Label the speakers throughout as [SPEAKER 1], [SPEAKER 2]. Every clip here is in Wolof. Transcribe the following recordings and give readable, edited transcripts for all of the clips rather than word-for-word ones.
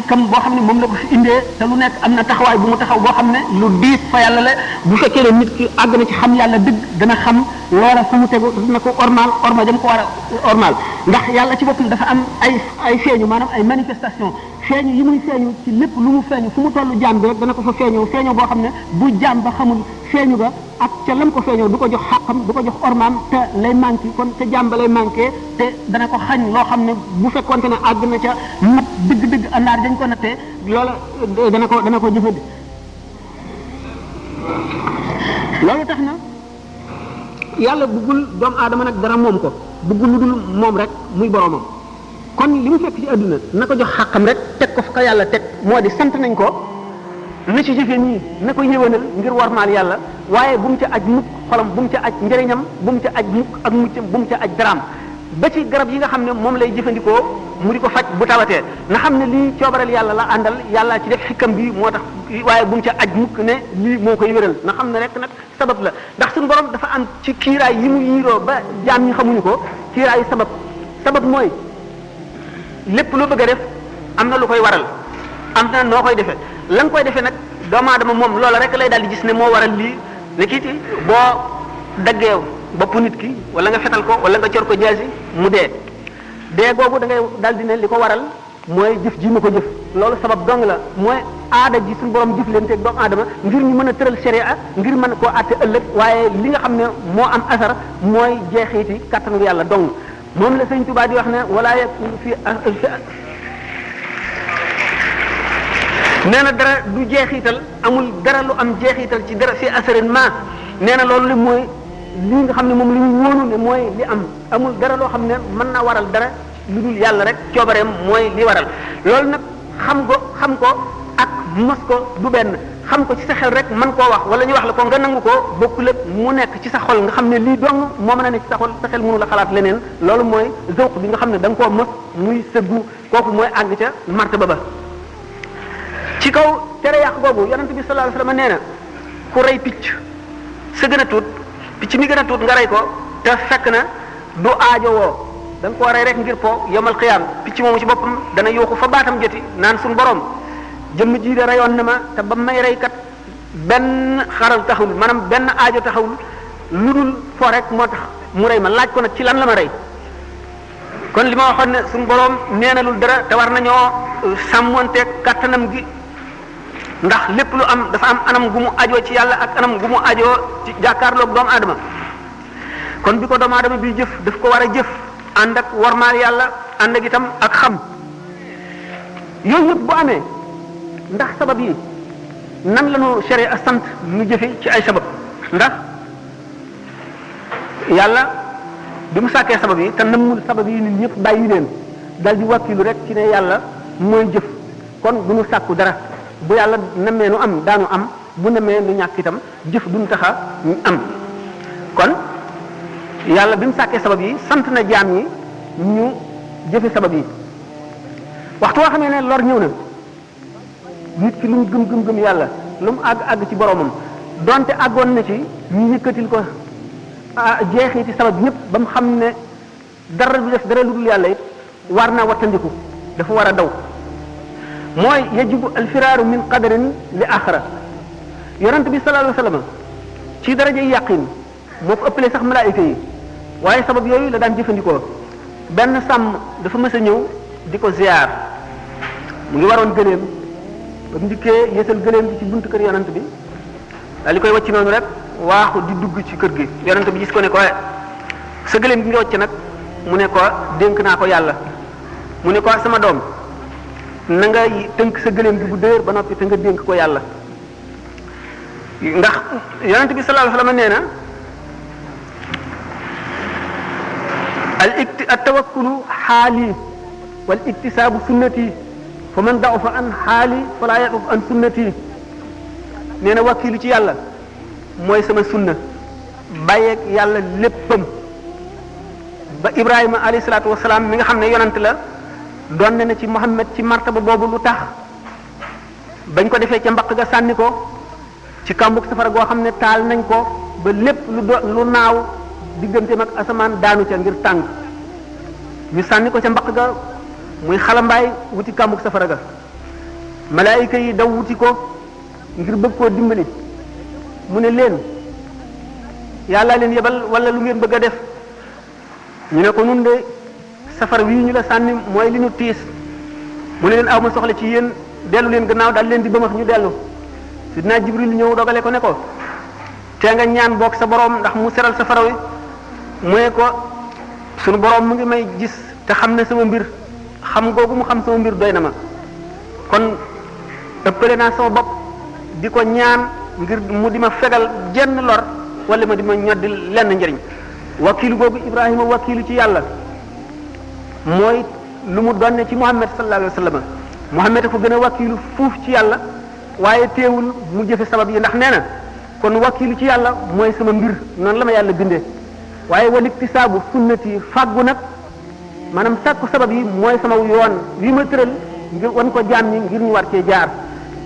[SPEAKER 1] xikkam boo xam ne moom la ko fi indee te lu nekk am na taxawaay bu mu taxaw boo xam ne lu diis fa yàlla la bu fekkee ne nit ki àgg na ci xam yàlla dëgg dana xam loola fu mu tegu dina ko orma jëm ko war a ormal ndax yàlla ci boppam dafa am ay feeñu maanaam ay manifestation feeñu yi muy feeñu ci lépp lu mu feeñu fu mu tollu jaam bi rek dana ko fa feeñoo boo xam ne bu jaam ba xamul feeñu ga ak ca lam ko feeñoo du ko jox xàqam du ko jox ormaam te lay manqué kon te jaam ba lay manqué te dana ko xañ loo xam ne bu fekkonte ne àgg na ca mat dëgg-dëgg àndaar dañ ko nattee loola dana ko jëfandi loolu tax na yàlla bëggul doomu aadama nag dara moom ko bëggul lu dul moom rek muy boromam kon li mu fekk ci àdduna na ko jox xàqam rek teg ko fa ko yàlla teg moo di sant nañ ko na ci jëfe nii na ko yëwanal ngir warmaal yàlla waaye bu mu ca aj mukk xolam bu mu ca aj njëriñam bu mu ca aj mukk ak muccam bu mu ca aj daraam ba ci garab yi nga xam ne moom lay jëfandikoo mu di ko faj bu tawatee na xam ne lii coobareel yàlla la àndal yàlla ci def xikkam bi moo tax waaye bu mu ca aj mukk ne lii moo koy wéral na xam ne rek nag sabab la ndax suñu borom dafa am ci kiiraay yi mu yiiroo ba jaam ñi xamuñu ko kiiraayu sabab mooy lépp loo bëgg a def am na lu koy waral am na noo koy defee la nga koy defee nag doomu aadama moom loola rek lay daal di gis ne moo waral lii ne kii boo daggee boppu nit ki wala nga fetal ko wala nga cor ko jaasi mu dee googu da ngay daal di ne li ko waral mooy jëf ji ma ko jëf loolu sabab dong la mooy aada ji suñu borom jëf leen teeg doomu aadama ngir ñu mën a tëral sharia ngir mën koo àtte ëllëg waaye li nga xam ne moo am asar mooy jeexiti kattanu yàlla dong moom la sëñ Tuubaa di wax ne wala fi nee na dara du jeexital amul dara lu am jeexital ci dara fi asarin ma nee na loolu li mooy li nga xam ne moom li ñu wóonu ne mooy li am amul dara loo xam ne mën na waral dara lu dul yàlla rek coobareem mooy li waral loolu nag xam ko ak mos ko du benn xam ko ci sa xel rek mën koo wax wala ñu wax la ko nga nangu ko bokkul ak mu nekk ci sa xol nga xam ne lii dong moo mën a nekk ci sa xol sa xel mënu la xalaat leneen loolu mooy zawq bi nga xam ne da nga koo mos muy sëggu kooku mooy àgg ca martaba ba ci kaw tere yàq boobu yonent bi sallallahu alayhi wasallam nee na ku rey picc sa gën a tuut picc mi gën a tuut nga rey ko te fekk na du aajo woo da nga koo rey rek ngir po yomal xiyaam picc moomu ci boppam dana yooxu fa baatam joti naan suñu borom jëmm ji de reyoon na ma te ba may rey kat benn xaral taxawul maanaam benn aajo taxawul lu dul fo rek moo tax mu rey ma laaj ko nag ci lan la ma rey kon li ma waxoon ne suñu borom neenalul dara te war nañoo sàmmonteeg kattanam gi ndax lépp lu am dafa am anam gu mu ajoo ci yàlla ak anam gu mu ajoo ci jàkkaarloog doomu aadama kon bi ko doomu aadama bi jëf daf ko war a jëf ànd ak warmaal yàlla ànd ak itam ak xam yooyu yëpp bu amee ndax sabab yi nan la ñu sharia sant ñu jëfe ci ay sabab ndax yàlla bi mu sàkkee sabab yi te nammul sabab yi nit ñëpp bàyyi leen dal di wàkkilu rek ci ne yàlla mooy jëf kon du ñu sàkku dara bu yàlla namee nu am daanu am bu namee nu ñàkk itam jëf duñ taxa am kon yàlla bi mu sàkkee sabab yi sant na jaam ñi ñu jëfe sabab yi waxtu woo xamee ne lor ñëw na nit ki lu mu gëm yàlla lu mu àgg ci boromam donte àggoon na ci ñu yëkkatil ko jeexiti sabab ñëpp ba mu xam ne dara du def dara lu dul yàlla it war naa wattandiku dafa war a daw mooy yajibu alfiraaru min qadarin li axira yonent bi sallallahu alayhi wasallam ci daraja yi yàqin moo ko ëppalee sax malaayika yi waaye sabab yooyu la daan jëfandikoo benn sàmm dafa mës a ñëw di ko ziar mu ngi waroon gëléem ba mu dikkee yësal gëléem bi ci buntu kër yonent bi daal di koy wàcc noonu rek waaxu di dugg ci kër gi yonent bi gis ko ne ko sa gëléem gi nga wàcc nag mu ne ko dénk naa ko yàlla mu ne ko sama doom na nga tënk sa gëléem gi bu dëgër ba noppi te nga dénk ko yàlla ndax yonent bi sallallahu alayhi wasallam nee na al tawakkulu xaali wal iktisaabu sunnati fa man da'ufa an xaali fala yaduf an sunnati nee na wakkilu ci yàlla mooy sama sunna bàyyeeg yàlla léppam ba Ibrahima alayhi salaatu wasalaam mi nga xam ne yonent la doon na ci Muhammad ci martaba boobu lu tax bañ ko defee ca mbaq ga sànni ko ci kàmbug safara goo xam ne taal nañ ko ba lépp lu naaw digganteem ak asamaan daanu ca ngir tàng ñu sànni ko ca mbaq ga muy xalambaay wuti kàmbug safara ga malaayika yi daw wuti ko ngir bëgg koo dimbali mu ne leen yàlla leen yebal wala lu ngeen bëgg a def ñu ne ko nun de safara wii ñu la sànni mooy li ñu tiis mu ne leen aw ma soxla ci yéen dellu leen gannaaw daal leen di bëmax ñu dellu sidina Jibril ñëw dogale ko ne ko tee nga ñaan boog sa borom ndax mu seral safara wi mu ne ko sunu borom mu ngi may gis te xam ne sama mbir xam googu mu xam sama mbir doy na ma kon ëppale naa sama bopp di ko ñaan ngir mu di ma fegal jenn lor wala ma di ma ñoddi lenn njëriñ wakiilu googu Ibrahima wakiilu ci yàlla mooy lu mu donne ci Muhammad sallallahu alayhi wa sallam Muhammad ko gën a wakiilu fuuf ci yàlla waaye teewul mu jëfe sabab yi ndax nee na kon wakiilu ci yàlla mooy sama mbir noonu la ma yàlla bindee waaye wal iktisaabu sunnati fàggu nag maanaam sàkku sabab yi mooy sama yoon wi ma tëral ngir wan ko jaam ñi ngir ñu war cee jaar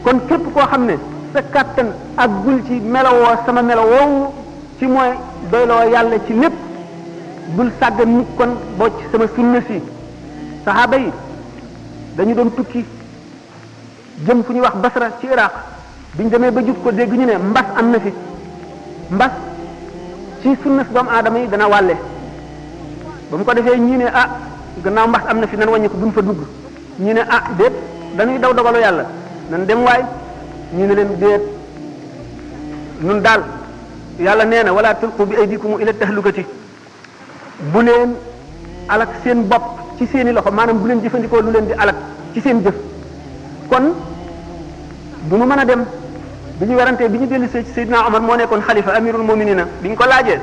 [SPEAKER 1] kon képp koo xam ne sa kàttan ak gul ci melowoo sama melo woowu ci mooy doyloo yàlla ci lépp bul sàggan nit kon boo ci sama sunna si saxaaba yi dañu doon tukki jëm fu ñuy wax Basra ci Iraq biñ demee ba jub ko dégg ñu ne mbas am na fi mbas ci sunna si doomu aadama yi dana wàlle ba mu ko defee ñii ne ah gannaaw mbas am na fi nan wàññi ko duñ fa dugg ñii ne ah déet dañuy daw dogalu yàlla nan dem waay ñii ne leen déet nun daal yàlla nee na wala tulqu bi aydikum ila tahlukati bu leen alak seen bopp ci seeni loxo maanaam bu leen jëfandikoo lu leen di alak ci seen jëf kon du mu mën a dem bi ñu werantee bi ñu dellu see ci Seydina Omar moo nekkoon xalifa amirul muminina bi ñu ko laajee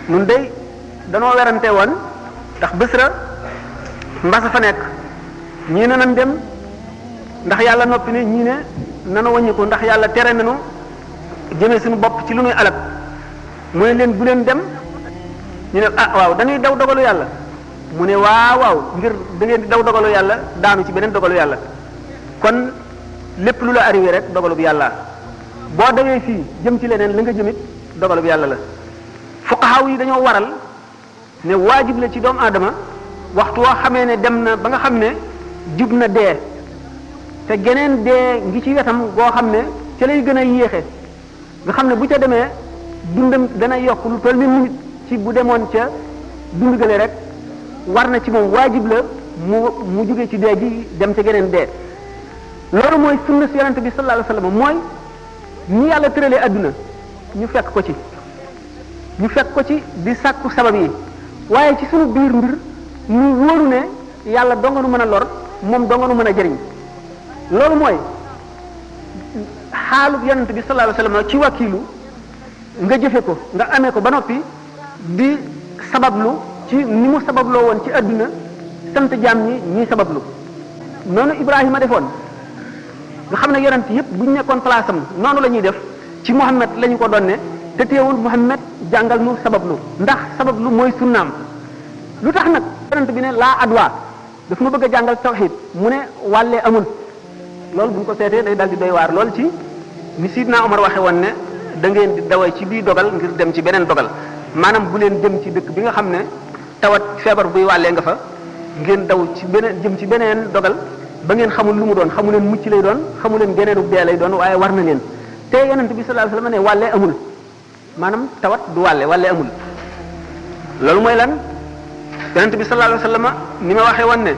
[SPEAKER 1] nun day danoo werante woon ndax Basra mbasa fa nekk ñii ne nan dem ndax yàlla noppi ne ñii ne nana wàññiku ndax yàlla tere nañu jëmee suñu bopp ci lu nuy alak mu ne leen bu leen dem ñu ne ah waaw dañuy daw dogalu yàlla mu ne waaw ngir da ngeen di daw dogalu yàlla daanu ci beneen dogalu yàlla kon lépp lu la arrivé rek dogalu bi yàlla boo dawee fii jëm ci leneen la nga jëmit dogalu bi yàlla la fuqahaa yi dañoo waral ne waajib la ci doomu aadama waxtu woo xamee ne dem na ba nga xam ne jub na dee te geneen dee ngi ci wetam goo xam ne ca lay gën a yéexe nga xam ne bu ca demee dundam dana yokk lu toll ni minute ci bu demoon ca dund gale rek war na ci moom waajib la mu jóge ci dee gi dem ca geneen dee loolu mooy sunna si yonente bi sallallahu alayhi wasallam mooy ni yàlla tëralee adduna ñu fekk ko ci di sàkku sabab yi waaye ci sunu biir mbir ñu wóoru ne yàlla doo nga nu mën a lor moom doo nga nu mën a jëriñ loolu mooy xaalub yonente bi sallallahu alayhi wasallam ci wakiilu nga jëfe ko nga amee ko ba noppi di sabablu ci ni mu sababloo woon ci adduna sant jaam ñi ñuy sabablu noonu Ibrahima defoon nga xam ne yonent yëpp bu ñu nekkoon place am noonu la ñuy def ci Muhammad la ñu ko donne te teewul Muhammad jàngal nu sabablu ndax sabablu mooy sunnaam lu tax nag yonent bi ne laa adwa daf ma bëgg a jàngal tawhid mu ne wàllee amul loolu bu ñu ko seetee day dal di doy waar lool ci ni Sidna Omar waxe woon ne da ngeen di dawee ci bii dogal ngir dem ci beneen dogal maanaam bu leen dem ci dëkk bi nga xam ne tawat feebar buy wàllee nga fa ngeen daw ci beneen jëm ci beneen dogal ba ngeen xamul lu mu doon xamu leen mucc lay doon xamu leen geneenu dee lay doon waaye war na leen te yonent bi sallallahu alayhi wasallam ne wàllee amul maanaam tawat du wàllee amul loolu mooy lan yonent bi sallallahu alayhi wasallam ni ma waxee woon ne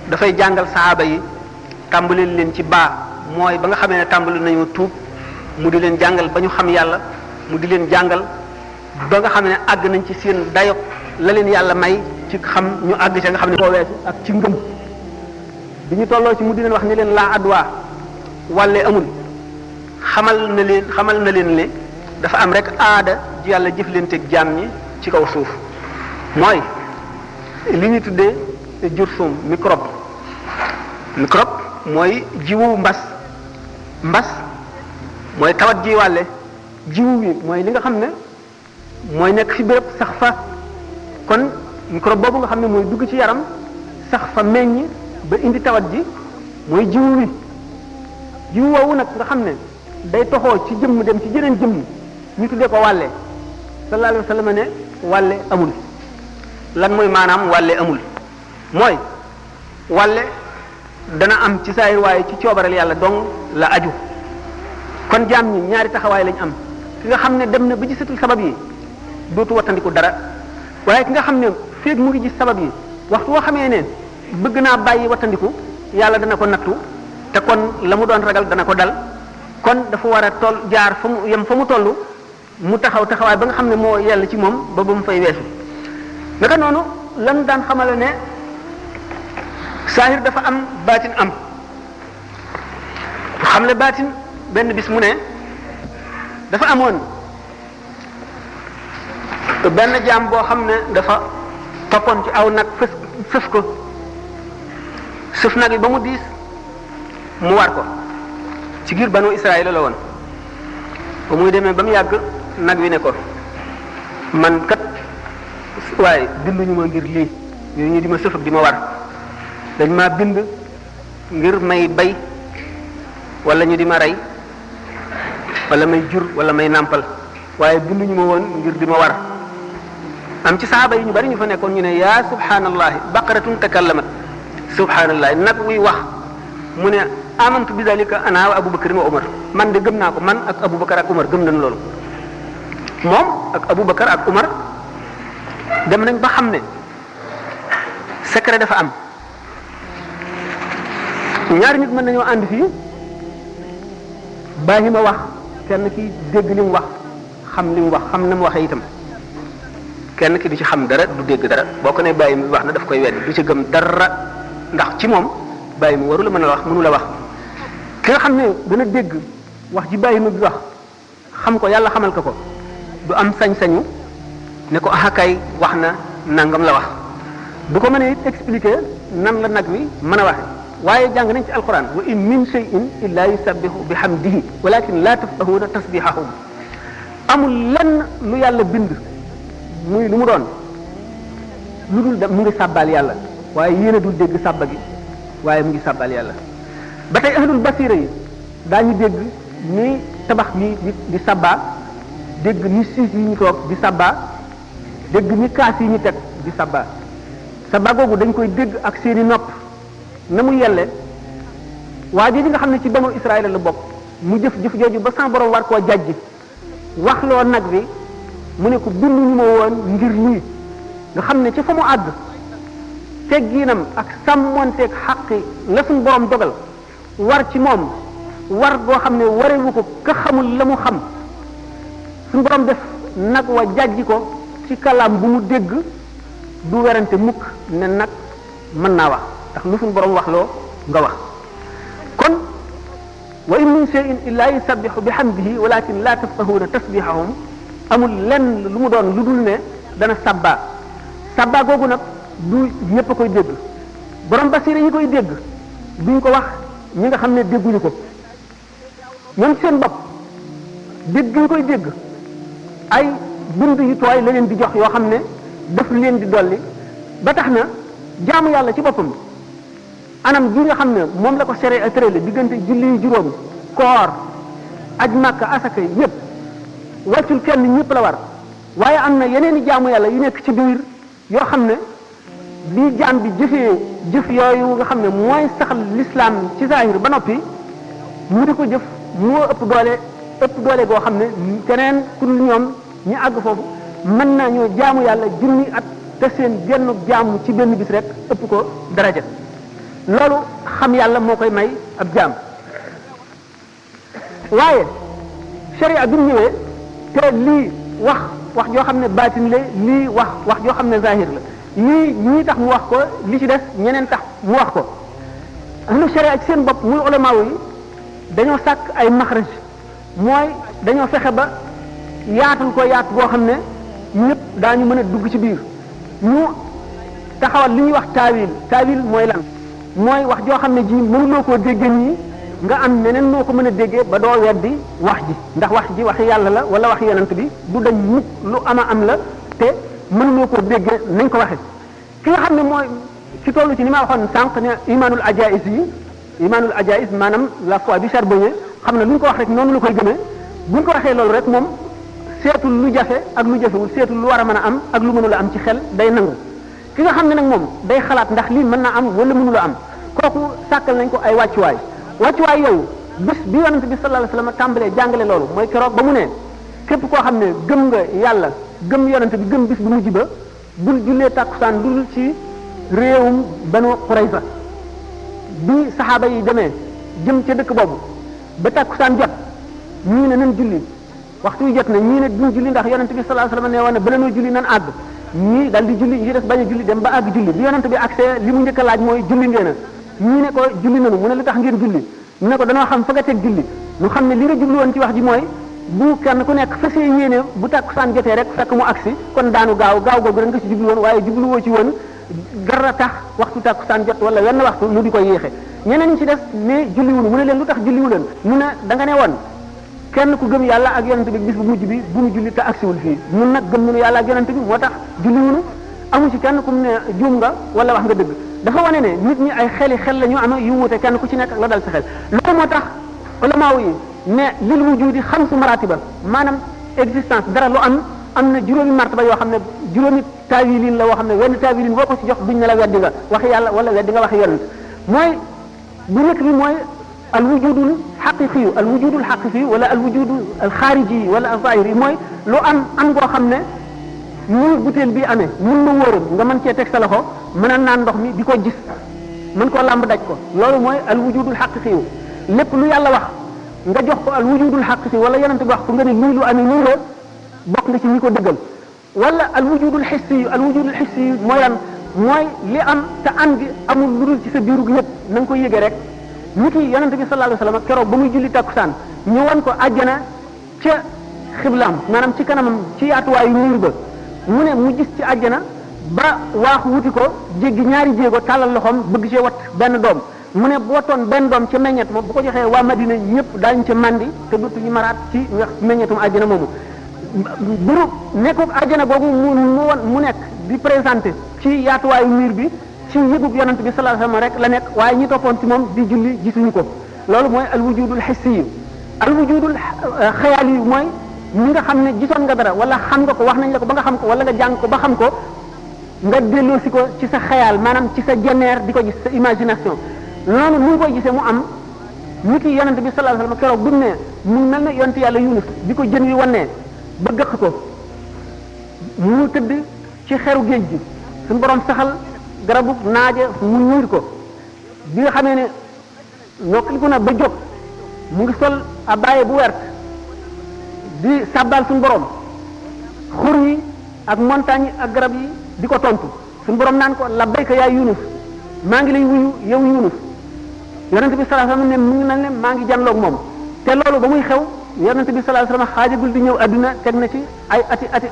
[SPEAKER 1] dafay jàngal sahaaba yi tàmbali leen ci baa mooy ba nga xamee ne tàmbali nañu tuub mu di leen jàngal ba ñu xam yàlla mu di leen jàngal ba nga xam ne àgg nañ ci seen dayo la leen yàlla may ci xam ñu àgg ca nga xam ne koo weesu ak ci ngëm bi ñu tolloo ci mu di leen wax ni leen laa adwa wàlle amul xamal na leen ne dafa am rek aada ji yàlla jëflanteeg jaam ñi ci kaw suuf mooy li ñu tuddee jursum microbe mooy jiwu mbas mooy tawat ji wàlle jiwu wi mooy li nga xam ne mooy nekk fi béréb sax fa kon microbe boobu nga xam ne mooy dugg ci yaram sax fa meññ ba indi tawat ji mooy jiwu wi jiwu woowu nag nga xam ne day toxoo ci jëmm dem ci jeneen jëmm ñu tuddee ko wàlle sallallahu alayhi wa sallam ne wàlle amul lan mooy maanaam wàlle amul mooy wàlle dana am ci saayir waaye ci coobareel yàlla dong la aju kon jaam ñi ñaari taxawaay lañ am ki nga xam ne dem na ba gisatul sabab yi dootu wattandiku dara waaye ki nga xam ne feeg mu ngi gis sabab yi waxtu woo xamee ne bëgg naa bàyyi wattandiku yàlla dana ko nattu te kon la mu doon ragal dana ko dal kon dafa war a toll jaar fa mu yem fa mu toll mu taxaw taxawaay ba nga xam ne moo yell ci moom ba mu fay weesu naka noonu lan daan xamale ne saahir dafa am baatin am xam le baatin benn bis mu ne dafa amoon benn jaam boo xam ne dafa toppoon ci aw nag sëf ko sëf nag yi ba mu diis mu war ko ci giir banu Israël la woon ba muy demee ba mu yàgg nag wi ne ko man kat waaye binduñu ma ngir lii ñu di ma sëf ak di ma war dañ ma bind ngir may bay wala ñu di ma rey wala may jur wala may nàmpal waaye binduñu ma woon ngir di ma war am ci saaba yi ñu bari ñu fa nekkoon ñu ne yaa subhanallahi baqaratun takallamat subhanallahi nag wuy wax mu ne amantu bi dalika ana wa abubakar wa umar man de gëm naa ko man ak abubakar ak umar gëm nañ loolu moom ak abubakar ak umar dem nañ ba xam ne secret dafa am ñaari nit mën nañoo ànd fii bàyyi ma wax kenn ki dégg li mu wax xam li mu wax xam na mu waxee itam kenn ki du ci xam dara du dégg dara boo ko ne bàyyi mi wax na daf koy weddi du ci gëm dara ndax ci moom bàyyi mi waru la mën a wax mënu la wax ki nga xam ne dana dégg wax ji bàyyi mi bi wax xam ko yàlla xamal ko du am sañ-sañu ne ko axakay wax na nangam la wax du ko mën a it expliquer nan la nag wi mën a waxe waaye jàng nañ ci alquran wa in min shay'in illa yusabbihu bihamdihi walakin la tafqahuna tasbihahum amul lenn lu yàlla bind muy lu mu doon lu dul mu ngi sàbbaal yàlla waaye yéen a dul dégg sàbba gi waaye mu ngi sàbbaal yàlla ba tey ahlul basira yi daañu dégg ni tabax yi di sàbbaa dégg ni siis yi ñu toog di sàbbaa dégg ni kaas yi ñu teg di sàbbaa sàbbaa googu dañ koy dégg ak seeni nopp na mu yelle waa ji nga xam ne ci banu Israël la bokk mu jëf jooju ba sama borom war koo jajji wax loo nag bi mu ne ko binduñu ma woon ngir lii nga xam ne ci fa mu àgg tegginam ak sàmmonteeg xaqi la suñ borom dogal war ci moom war goo xam ne warewu ko ka xamul la mu xam suñ borom def nag wa jajji ko ci kàllaam bu mu dégg du werante mukk ne nag mën naa wax ndax lu suñ borom wax loo nga wax kon wa in min shay'in illa yusabbihu bihamdihi walakin la tafqahuna tasbihahum amul lenn lu mu doon lu dul ne dana sabba googu nag du ñëpp a koy dégg borom basira yi koy dégg duñ ko wax ñi nga xam ne dégguñu ko ñoom seen bopp dégg ñu koy dégg ay bind yu tooy la leen di jox yoo xam ne daf leen di dolli ba tax na jaamu yàlla ci boppam anam gi nga xam ne moom la ko sere a tërale diggante julli yu juróom koor aj màkka asaka yépp wàccul kenn ñëpp la war waaye am na yeneen i jaamu yàlla yu nekk ci biir yoo xam ne bi jaam bi jëfee jëf yooyu nga xam ne mooy saxal l'islam ci zahir ba noppi mu di ko jëf moo ëpp doole goo xam ne keneen ku dul ñoom ñi àgg foofu mën naa ñoo jaamu yàlla junni at te seen genn jaamu ci benn bis rek ëpp ko daraja loolu xam yàlla moo koy may ab jaam waaye sharia bi mu ñëwee te lii wax joo xam ne baatin la lii wax joo xam ne zahir la ñii tax mu wax ko li ci des ñeneen tax mu wax ko ahlu sharia ci seen bopp muy ulama yi dañoo sàkk ay maxraj mooy dañoo fexe ba yaatul ko yaat boo xam ne ñëpp daañu mën a dugg ci biir ñu taxawal li ñuy wax taawil mooy lan mooy wax joo xam ne ji mënuloo koo déggee nii nga am neneen noo ko mën a déggee ba doo weddi wax ji ndax wax ji waxi yàlla la wala waxi yonent bi du dañ mukk lu am la te mënuloo koo déggee nañ ko waxe ki nga xam ne mooy ci tollu ci ni ma waxoon sànq ne imanul ajais maanaam la foi bi charbonnier xam ne lu ñu ko wax rek noonu la koy gëmee bu ñu ko waxee loolu rek moom seetul lu jafe ak lu jafewul seetul lu war a mën a am ak lu mënula am ci xel day nangu ki nga xam ne nag moom day xalaat ndax lii mën na am wala mënula am kooku sàkkal nañ ko ay wàccuwaay yow bis bi yonent bi sallallahu alayhi wasallam tàmbalee jàngale loolu mooy keroog ba mu ne képp koo xam ne gëm nga yàlla gëm yonent bi gëm bis bu mujj ba bul jullee tàkkusaan dul ci réewum Banu Qurayza bi saxaaba yi demee jëm ca dëkk boobu ba tàkkusaan jot ñii ne nan julli waxtu wi jot na ñii ne duñ julli ndax yonent bi sallallahu alayhi wasallam ne woon ne bala noo julli nan àgg ñii dal di julli ñi des bañ a julli dem ba àgg julli bi yonent bi accès li mu njëkk a laaj mooy julli ngeen a ñii ne ko julli nanu mu ne lu tax ngeen julli mu ne ko danoo xam fa nga teg julli ñu xam ne li nga jublu woon ci wax ji mooy bu kenn ku nekk fas yéene bu tàkkusaan jotee rek fekk mu agsi kon daanu gaaw googu rek nga ci jublu woon waaye jubluwoo ci woon dara tax waxtu tàkkusaan jot wala wenn waxtu lu di ko yéexe ñeneen ñi ci des ne julliwunu mu ne leen lu tax julliwu leen mu ne da nga ne woon kenn ku gëm yàlla ak yonent bi bis bu mujj bi bu mu julli te agsiwul fii ñun nag gëm nañu yàlla ak yonent bi moo tax julliwunu amu ci kenn ku mu ne juum nga wala wax nga dëgg dafa wane ne nit ñi ay xel la ñu am yu wuute kenn ku ci nekk ak la dal sa xel loolu moo tax ulamaaw yi ne lil wujudi xamsu maratiba maanaam existence dara lu am na juróomi martaba yoo xam ne juróomi taawilin la woo xam ne wenn taawilin boo ko ci jox duñ ne la weddi nga waxi yàlla wala weddi nga waxi yonent mooy bu nekk bi mooy al wujudul xaqiqiyu wala al wujudul xaariji wala al zahiri mooy lu am goo xam ne muy butéel bi amee mun na wóoram nga mën cee teg sa loxo mën a naan ndox mi di ko gis mën koo làmb daj ko loolu mooy al wujudul xaqiqiyu lépp lu yàlla wax nga jox ko al wujudul xaqiqi wala yonent bi wax ko nga ne lii lu amee nii la bokk nga ci ñi ko dëggal wala al wujudul xissi mooy lan mooy li am te am gi amul lu dul ci sa biirug yëpp na nga ko yëgee rek nit ki yonent bi sallallahu alayhi wasallam keroog ba muy julli takkusaan ñu wan ko àjjana ca xiblaam maanaam ci kanamam ci yaatuwaayu niir ba mu ne mu gis ci àjjana ba waaxu wuti ko jéggi ñaari jéego tàllal loxoom bëgg cee wat benn doom mu ne bu watoon benn doom ca meññet moom bu ko joxee waa Madina ñëpp daañu ca mandi te dootuñu maraat ci meññetum àjjana moomu biru nekkub àjjana googu mu nekk di présenté ci yaatuwaayu miir bi ci yëgub yonent bi sallallahu alayhi wasallam rek la nekk waaye ñi toppoon ci moom di julli gisuñu ko loolu mooy al wujudul hissi yi al wujudul xayaali yi mooy ñi nga xam ne gisoon nga dara wala xam nga ko wax nañ la ko ba nga xam ko wala nga jàng ko ba xam ko nga delloosi ko ci sa xayaal maanaam ci sa jeneer di ko gis sa imagination loolu mu ngi koy gisee mu am nit ki yonent bi sallallahu alayhi wasallam keroog bu ne mu mel ne yonent yàlla Yunus bi ko jën wi wannee ba gëq ko mu tëdd ci xeru géej gi suñu borom saxal garabu naaje mu ñuur ko bi nga xamee ne nokkaliku na ba jóg mu ngi sol abaaye bu wert di sàbbal suñu borom xur yi ak montagne yi ak garab yi di ko tontu suñu borom naan ko labbayka yaa Yunus maa ngi lay wuyu yow Yunus yonent bi sallallahu alayhi wasallam ne mu ngi mel ne maa ngi janloog moom te loolu ba muy xew yonent bi sallallahu alayhi wasallam xaajagul di ñëw adduna teg na ci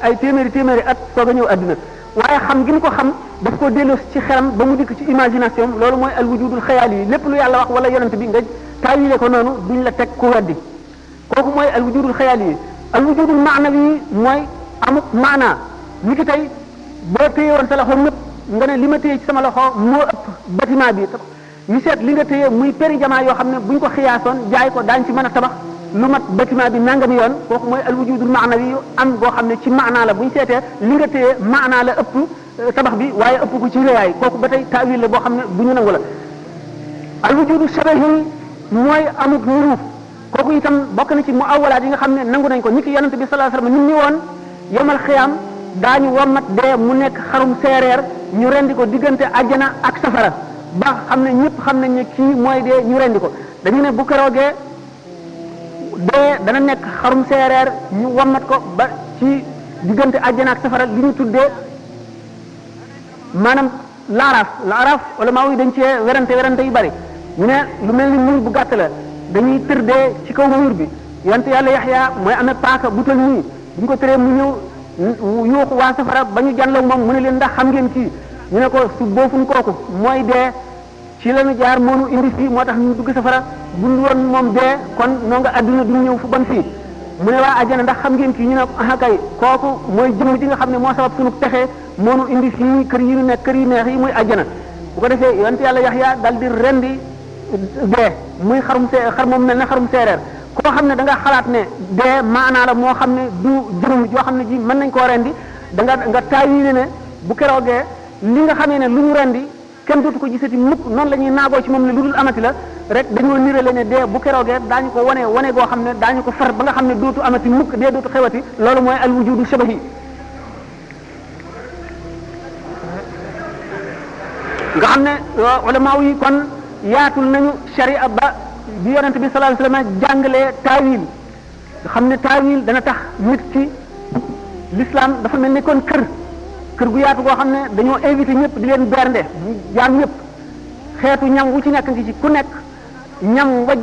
[SPEAKER 1] ay téeméeri at soog a ñëw adduna waaye xam gi mu ko xam daf ko delloo ci xelam ba mu dikk ci imagination loolu mooy al wujudul xayaali yi lépp lu yàlla wax wala yonent bi nga taawile ko noonu duñ la teg ku weddi kooku mooy al wujudul xayaali yi al wujudul maanawi yi mooy amuk maanaa ni ki tey boo téye woon sa loxo ñëpp nga ne li ma téye ci sama loxo moo ëpp bâtiment bi ñu seet li nga téye muy péri jamaa yoo xam ne buñ ko xiyaasoon jaay ko daañ ci mën a tabax lu mat bâtiment bi nangami yoon kooku mooy al wujudul maanawi yu am boo xam ne ci maanaa la bu ñu seetee li nga téye maanaa la ëpp tabax bi waaye ëpp ko ci réyaay kooku ba tey taawil la boo xam ne bu ñu nangu la al wujudu shabahi mooy amuk niru kooku itam bokk na ci mu awalaat yi nga xam ne nangu nañ ko niki yonent bi sallallahu alayhi wasallam ni woon yomal xiyaam daañu wommat dee mu nekk xarum seereer ñu rendi ko diggante àjjana ak safara ba xam ne ñëpp xam nañ ne kii mooy dee ñu rendi ko dañu ne bu keroogee dee dana nekk xarum seereer ñu wommat ko ba ci diggante àjjana ak safara li ñu tuddee maanaam laaraaf wala maa dañ cee werante yu bari ñu ne lu mel ni muy bu gàtt la dañuy tër dee ci kaw mur bi yonent yàlla Yaxya mooy amee paaka bu tël nii bu ñu ko tëree mu ñëw yuuxu waa safara ba ñu jànloog moom mu ne leen ndax xam ngeen kii ñu ne ko su boofuñ kooku mooy dee ci lañu jaar moonu indi fii moo tax ñu dugg safara bu dul woon moom dee kon noo nga adduna du ñëw fu bon fii mu ne waa àjjana ndax xam ngeen kii ñu ne ah kay kooku mooy jëmm ji nga xam ne moo sabab sunu texe moonu indi fii kër yi ñu nekk kër yi neex yi muy àjjana bu ko defee yonent yàlla Yaxya dal di rendi dee muy xar moom mel ne xarum seereer koo xam ne da nga xalaat ne dee maanaa la moo xam ne du jëmm joo xam ne ji mën nañ koo rendi da nga taawile ne bu keroogee li nga xamee ne lu ñu rendi kenn dootu ko gisati mukk noonu la ñuy naagoo ci moom ne lu dul amati la rek dañoo nirale ne dee bu keroogee daañu ko wane goo xam ne daañu ko far ba nga xam ne dootu amati mukk dee dootu xewati loolu mooy al wujudu shabahi nga xam ne ulama yi kon yaatul nañu sharia ba bi yonent bi sallallahu alayhi wasallam jàngalee taawil nga xam ne taawil dana tax nit ci l'islam dafa mel ni kon kër gu yaatu goo xam ne dañoo invité ñëpp di leen bernde jaam ñëpp xeetu ñam wu ci nekk ngi ci ku nekk ñam waj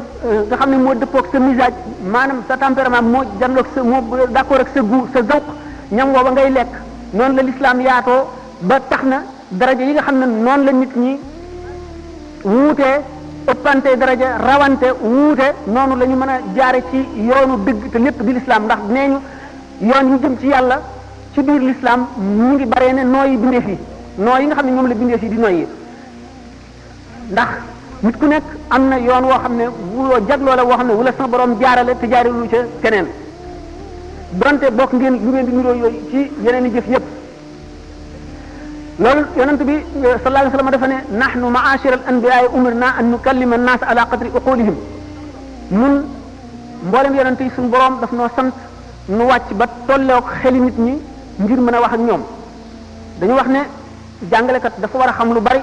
[SPEAKER 1] nga xam ne moo dëppoog sa misage maanaam sa tempérament moo janloog sa moo d'accord ak sa goût sa zawq ñam wooba ngay lekk noonu la l'islam yaatoo ba tax na daraja yi nga xam ne noonu la nit ñi wuutee ëppante daraja rawante wuute noonu la ñu mën a jaare ci yoonu dëgg te lépp di l'islam ndax nee ñu yoon yi jëm ci yàlla ci biir l'islam mu ngi baree ne nooyi bindeef yi noo yi nga xam ne ñoom la bindeef yi di noyyi ndax nit ku nekk am na yoon woo xam ne wuloo jagloo la woo xam ne wala sama borom jaarale te jaarelu ca keneen donte bokk ngeen lu ngeen di niroo yooyu ci yeneen i jëf yépp loolu yonent bi sallallahu alayhi wasallam dafa ne nahnu ma'ashira al-anbiya'i umirna an nukallima an-nas ala qadri uqulihim ñun mboolem yonent yi suñu borom daf noo sant nu wàcc ba tolloog xeli nit ñi ngir mën a wax ak ñoom dañu wax ne jàngalekat dafa war a xam lu bari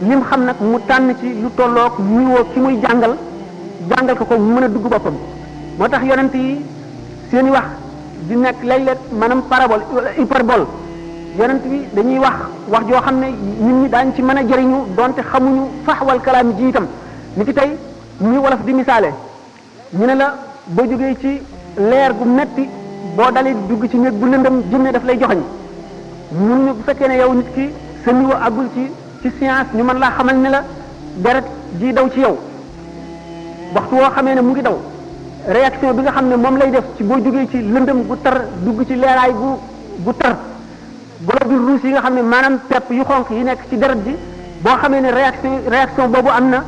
[SPEAKER 1] lim xam nag mu tànn ci lu tolloog niveau ki muy jàngal ko mu mën a dugg boppam moo tax yonent yi seen i wax di nekk léeg-léeg maanaam parabole hyperbole yonent bi dañuy wax joo xam ne nit ñi daañ ci mën a jëriñu donte xamuñu faxwal kalaam ji itam ni ki tey ñi wolof di misaale ñu ne la boo jógee ci leer gu metti boo dalee dugg ci néeg bu lëndëm jinne daf lay joxañ mun ñu bu fekkee ne yow nit ki sa niveau àggul ci science ñu mën laa xamal ne la deret ji daw ci yow waxtu woo xamee ne mu ngi daw réaction bi nga xam ne moom lay def ci boo jógee ci lëndëm gu tar dugg ci leeraay gu tar globules rouges yi nga xam ne maanaam pepp yu xonq yi nekk ci deret ji boo xamee ne réaction boobu am na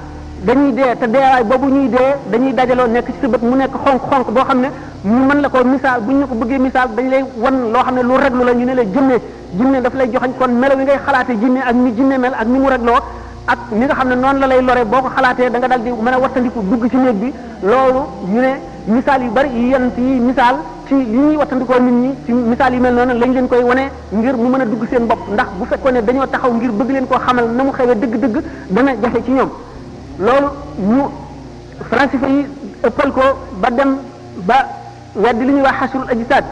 [SPEAKER 1] dañuy dee te deewaay boobu ñuy dee dañuy dajaloo nekk ci sa bët mu nekk xonq boo xam ne ñu mën la ko misaal bu ñu ko bëggee misaal dañ lay wan loo xam ne lu reglu la ñu ne la jinne daf lay joxañ kon melo yi ngay xalaatee jinne ak ni jinne mel ak ni mu regloo ak ni nga xam ne noonu la lay lore boo ko xalaatee da nga dal di mën a wattandiku dugg ci néeg bi loolu ñu ne misaal yu bari yi yonent yi misaal ci li ñuy wattandikoo nit ñi ci misaal yu mel noonu lañ leen koy wane ngir mu mën a dugg seen bopp ndax bu fekkoon ne dañoo taxaw ngir bëgg leen koo xamal na mu xewee dëgg-dëgg dana jafe ci ñoom loolu ñu français yi ëppal ko ba dem ba weddi li ñuy wax xasrul ajsaad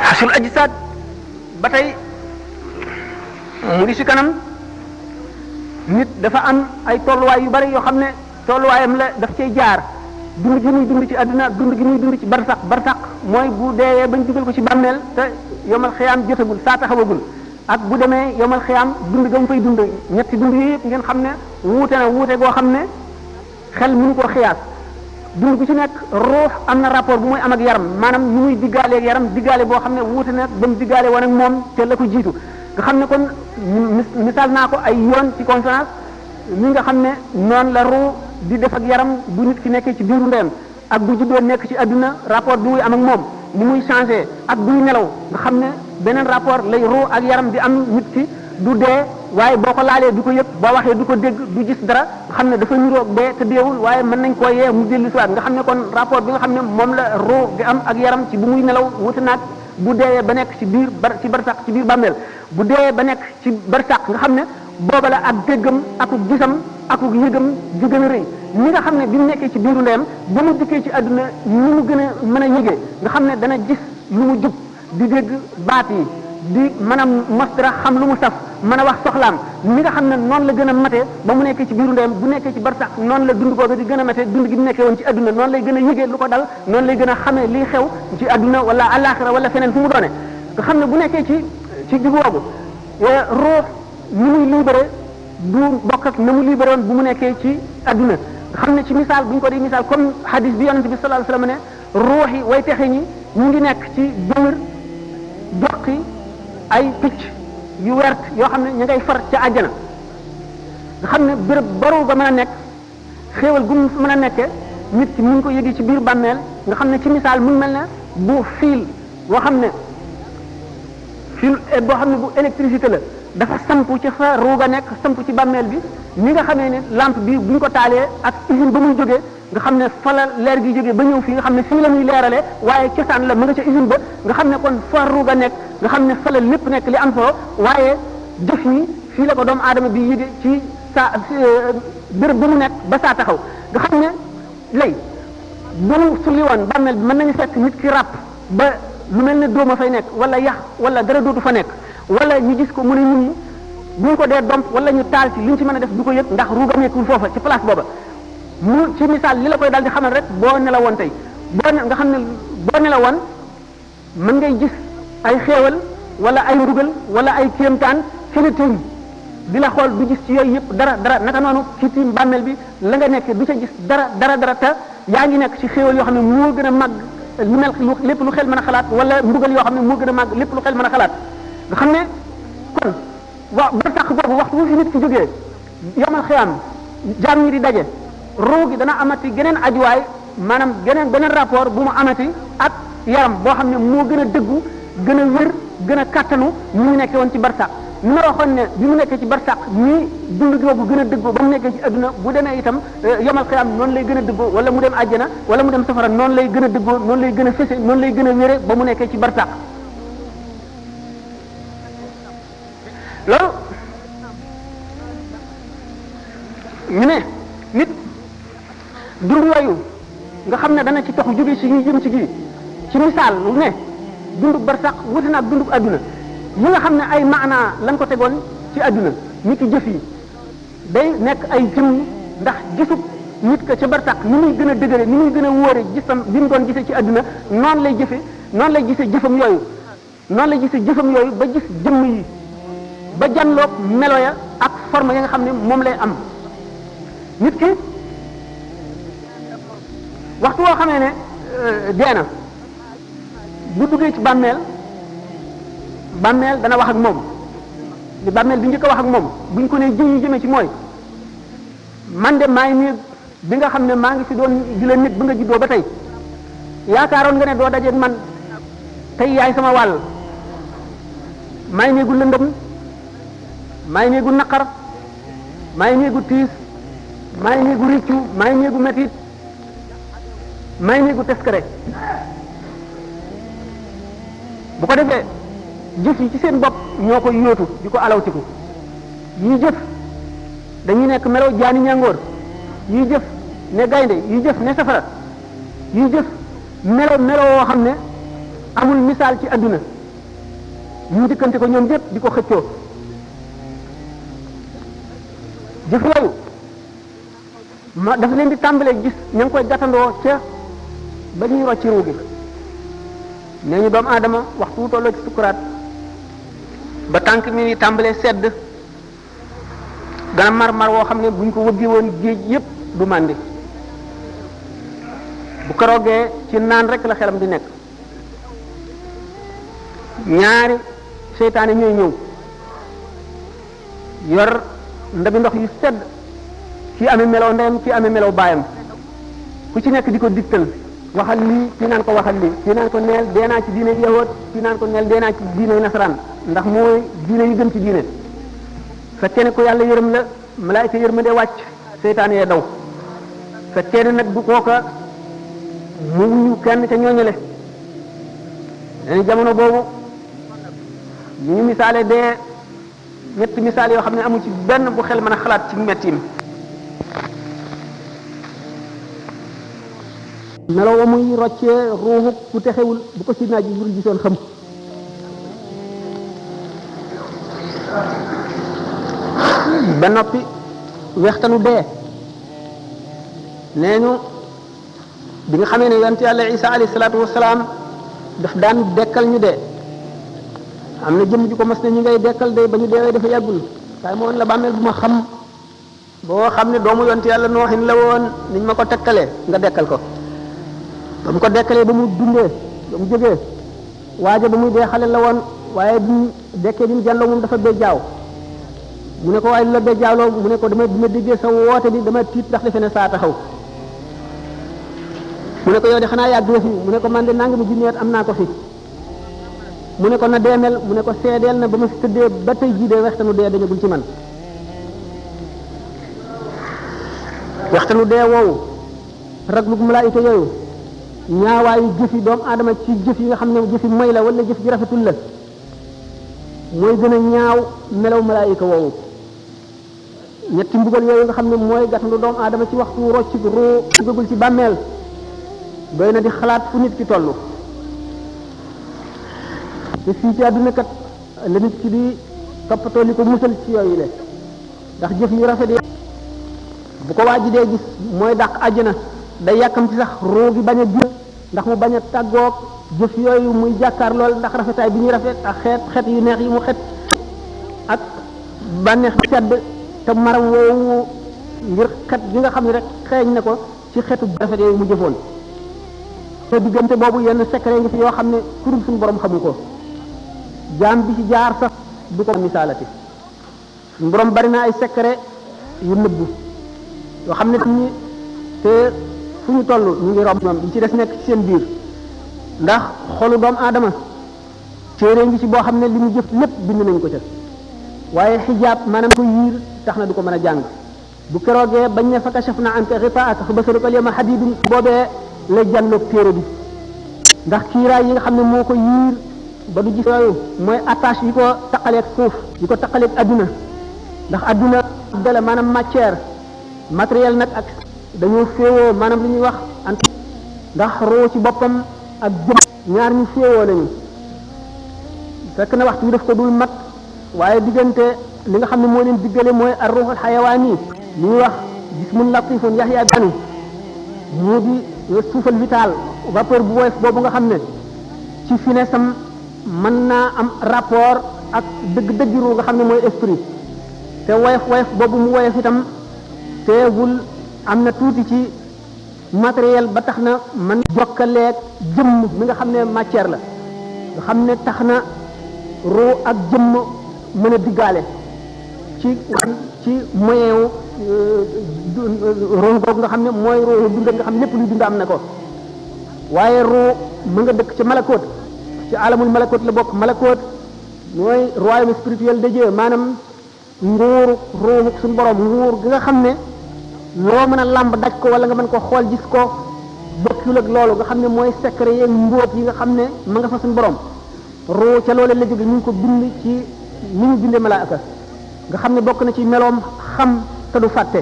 [SPEAKER 1] xasrul ajsaad ba tey mu ngi ci kanam nit dafa am ay tolluwaay yu bari yoo xam ne tolluwaayam la daf cay jaar dund gi muy dund ci àdduna dund gi muy dund ci barsax mooy bu deewee bañ dugal ko ci bàmmeel te yomal xiyaam jotagul saa taxawagul ak bu demee yomal xiyaam dund ga mu fay dund ñetti dund yi yëpp ngeen xam ne wuute goo xam ne xel mënu koo xiyaas dund gu ci nekk ruux am na rapport bu muy am ak yaram maanaam ñu muy diggaaleeg yaram diggaale boo xam ne wuute na ba mu diggaale woon ak moom te la ko jiitu nga xam ne kon misaal naa ko ay yoon ci conférence mi nga xam ne noonu la ruu di def ak yaram bu nit ki nekkee ci biiru ndeyam ak bu juddoo nekk ci àdduna rapport bi muy am ak moom ni muy changé ak buy nelaw nga xam ne beneen rapport lay ruu ak yaram di am nit ki du dee waaye boo ko laalee du ko yëg boo waxee du ko dégg du gis dara nga xam ne dafa niroog dee te deewul waaye mën nañ koo yee mu dellu siwaat nga xam ne kon rapport bi nga xam ne moom la ruu di am ak yaram ci bu muy nelaw wuute naag bu deewee ba nekk ci biir ci barsax ci biir bàmmeel bu deewee ba nekk ci barsax nga xam ne booba la ak déggam aku gisam aku yëgam di gën a rëy ñi nga xam ne bi mu nekkee ci biiru ndeyam ba mu dikkee ci àdduna ni mu gën a mën a yëgee nga xam ne dana gis lu mu jub di dégg baat yi di mën a mos dara xam lu mu saf mën a wax soxlaam ni nga xam ne noonu la gën a matee ba mu nekkee ci biiru ndeyam bu nekkee ci barsax noonu la dund googu di gën a matee dund gi mu nekkee woon ci àdduna noonu lay gën a yëgee lu ko dal noonu lay gën a xamee liy xew ci àdduna wala àllaaxira wala feneen fu mu doone nga xam ne bu nekkee ci digg boobu ruux ni muy libéré du bokk ak na mu libéré woon bu mu nekkee ci àdduna nga xam ne ci misaal bu ñu ko di misaal comme hadis bi yonente bi sallallahu alayhi wasallam ne ruux yi way texe ñi ñu ngi nekk ci biir joqi ay picc yu wert yoo xam ne ñu ngay far ca àjjana nga xam ne béréb baru ba mën a nekk xéewal gu mu mën a nekkee nit ki mu ngi ko yëgi ci biir bàmmeel nga xam ne ci misaal mu mel ne bu fiil boo xam ne fil boo xam ne bu électricité la dafa sampu ci fa ruuga nekk sampu ci bàmmeel bi ni nga xamee ne lampe bi buñ ko taalee ak usine ba muy jógee nga xam ne fa la leer gi jógee ba ñëw fii nga xam ne fii la muy leeralee waaye cosaan la mu nga ca usine ba nga xam ne kon fa ruuga nekk nga xam ne fa la lépp nekk li am solo waaye jëf yi fii la ko doomu aadama bi yéege ci saa béréb ba mu nekk ba saa taxaw nga xam ne lay bu mu sulli woon bàmmeel bi mën nañu fekk nit ki ràpp ba lu mel ne dóoma fay nekk wala yax wala dara dootu fa nekk wala ñu gis ko mu ne ñun bu ñu ko dee domp wala ñu taal ci li ñu ci mën a def du ko yëg ndax ruuga nekkul foofa ci place booba mu ci misaal li la koy daal di xamal rek boo nelawoon tey nga xam ne boo nelawoon mën ngay gis ay xéewal wala ay mbugal wala ay kéemtaan ci la tëñ di la xool du gis ci yooyu yëpp dara naka noonu ci tiim bàmmeel bi la nga nekk du ca gis dara te yaa ngi nekk ci xéewal yoo xam ne moo gën a màgg lu mel lépp lu xel mën a xalaat wala mbugal yoo xam ne moo gën a màgg lépp lu xel mën a xalaat nga xam ne kon ba tax boobu waxtu bu fi nit ki jógee yomal xiyaam jaam ñi di daje ruu gi dana amati geneen ajuwaay maanaam beneen rapport bu mu amati ak yaram boo xam ne moo gën a dëggu gën a wér gën a kàttanu ñu mu nekkee woon ci barsaq ni ma waxoon ne bi mu nekkee ci barsaq nii dund googu gën a dëggoo ba mu nekkee ci adduna bu demee itam yomal xiyaam noonu lay gën a dëggoo wala mu dem àjjana wala mu dem safara noonu lay gën a dëggoo noonu lay gën a fese noonu lay gën a wére ba mu nekkee ci barsaq loolu ñu ne nit dund yooyu nga xam ne dana ci taxu jóge ci gi jëm ci gi ci misaal lu ne dundug barsaq wuti na ak dundug adduna yi nga xam ne ay maanaa lañ ko tegoon ci adduna nit ki jëf yi day nekk ay jëm ndax gisub nit ka ca barsaq ni muy gën a dëgëre ni muy gën a wóore gisam bi mu doon gisee ci adduna noonu lay jëfe noonu lay gisee jëfam yooyu noonu lay gisee jëfam yooyu ba gis jëmm yi ba janloog melo ya ak forme ya nga xam ne moom lay am nit ki waxtu woo xamee ne dee na bu duggee ci bàmmeel dana wax ak moom li bàmmeel bi njëkk a wax ak moom buñ ko nee jëm yi jëmee ci mooy man de maa ngi nii bi nga xam ne maa ngi fi doon di la nit ba nga juddoo ba tey yaakaaroon nga ne doo dajeeg man tey yaay sama wàll maa ngi néegu lëndëm maa ngi néegu naqar maa ngi néegu tiis maa ngi néegu riccu maa ngi néegu metit maa ngi néegu teskare bu ko defee jëf yi ci seen bopp ñoo koy yóotu di ko alawtiku yii jëf dañuy nekk melo jaani ñàngoor yii jëf ne gaynde yii jëf ne safara yii jëf melo woo xam ne amul misaal ci adduna ñu dikkante ko ñoom yëpp di ko xëccoo jëf yooyu dafa leen di tàmbalee gis ña ngi koy gàttandoo ca ba ñuy rocci ruu gi nee ñu doomu aadama waxtu tolloo ci sukuraat ba tànk mi tàmbalee sedd dana mar woo xam ne buñ ko wëggee woon géej yépp du màndi bu keroogee ci naan rek la xelam di nekk ñaari seytaane ñooy ñëw yor ndabi ndox yu sedd kii amee melow ndeyam kii amee melow baayam ku ci nekk di ko digtal waxal lii kii naan ko waxal lii kii naan ko neel dee naa ci diine yahood kii naan ko neel dee naa ci diine nasaraan ndax mooy diine yu gën ci diine fekkee ne ko yàlla yërëm la malaayika yërmande wàcc seytaane yee daw fekkee ne nag du kooka mu wuyu kenn ca ñooñale dañu jamono boobu ñu misaale dee ñetti misaal yoo xam ne amul ci benn bu xel mën a xalaat ci mettiim melo wa muy roccee ruuxu ku texewul bu ko sidnaa ji bur gisoon xam ba noppi weextanu dee nee ñu bi nga xamee ne yonent yàlla Isa alayhi salaatu wasalaam daf daan dekkal ñu dee am na jëmm ju ko mas ne ñu ngay dekkal de ba ñu deewee dafa yàggul waaye moo woon la bàmmeel bu ma xam boo xam ne doomu yonent yàlla nooxin la woon niñ ma ko tekkalee nga dekkal ko ba mu ko dekkalee ba mu dundee ba mu jógee waaja ba muy dee xale la woon waaye bi mu dekkee bi mu jàlloo moom dafa béjjaaw mu ne ko waaye lu la béjjaawloo mu ne ko dama déggee sa woote bi dama tiit ndax defe ne saa taxaw mu ne ko yow de xanaa yàgg nga fi mu ne ko man de nangami junni at am naa ko fi mu ne ko na deemel mu ne ko seedeel na ba ma fi tëddee ba tey jii de waxtanu dee dañagul ci man waxtanu dee woowu raglug malaayika yooyu ñaawaayu jëfi doomu aadama ci jëf yi nga xam ne jëfi moy la wala jëf ji rafetul la mooy gën a ñaaw melaw malaayika woowu ñetti mbugal yooyu nga xam ne mooy gàttandu doomu aadama ci waxtu rocc ruu duggagul ci bàmmeel doy na di xalaat fu nit ki toll te fii ci àdduna kat la nit ki di toppatoo li ko musal ci yooyu le ndax jëf yu rafet yi bu ko waaji dee gis mooy dàq àjjana day yàkkam ci sax ruu gi bañ a jur ndax mu bañ a tàggoog jëf yooyu muy jàkkaar lool ndax rafetaay bi ñuy rafet ak xeet yu neex yi mu xet ak bànneex bi sedd te maram woowu ngir xet gi nga xam ne rek xeeñ na ko ci xetu rafet yooyu mu jëfoon te diggante boobu yenn secret ngi fi yoo xam ne kurul suñu borom xamu ko jaam bi ci jaar sax du ko misaalati suñu borom bari na ay secret yu nëbbu yoo xam ne ñi te fu ñu toll ñu ngi romb ñoom yi ci des nekk ci seen biir ndax xolu doomu aadama téere ngi ci boo xam ne li mu jëf lépp bind nañ ko ca waaye xijaab maanaam ko yiir tax na du ko mën a jàng bu keroogee bañ ne fa kashafna anka ghitaa'aka fa basaruka al-yawma hadiidun boobee la jàlloog téere bi ndax kiiraay yi nga xam ne moo ko yiir ba du gis yooyu mooy attache yi ko taqaleeg suuf yi ko taqaleeg adduna ndax adduna dala maanaam matière matériel nag ak dañoo féewoo maanaam lu ñuy wax ndax roo ci boppam ak jëm ñaar ñu féewoo lañu fekk na waxtu bi daf ko dul mat waaye diggante li nga xam ne moo leen diggale mooy ar-ruhul xayawaani li ñuy wax jismun latifun yaxya banu moo di suufal vital vapeur bu woyof boobu nga xam ne ci finesse am mën naa am rapport ak dëgg-dëgg ru nga xam ne mooy esprit te woyof boobu mu woyof itam teewul am na tuuti ci matériel ba tax na man jokkaleeg jëmm mi nga xam ne matière la nga xam ne tax na ruu ak jëmm mën a diggaale ci moyen wu ruu googu nga xam ne mooy ruu dund nga xam ne lépp luy dund am na ko waaye ruu mu nga dëkk ci malakoot ci alamul malakoot la bokk malakoot mooy royaume spirituel de Dieu maanaam nguuru ruu suñu borom nguur gi nga xam ne loo mën a làmb daj ko wala nga mën ko xool gis ko bokkul ak loolu nga xam ne mooy secret yeeg mbóot yi nga xam ne ma nga fa suñu borom ruu ca loolu la jóge ñu ngi ko bind ci ni ñu bindee malaaka nga xam ne bokk na ci meloom xam te du fàtte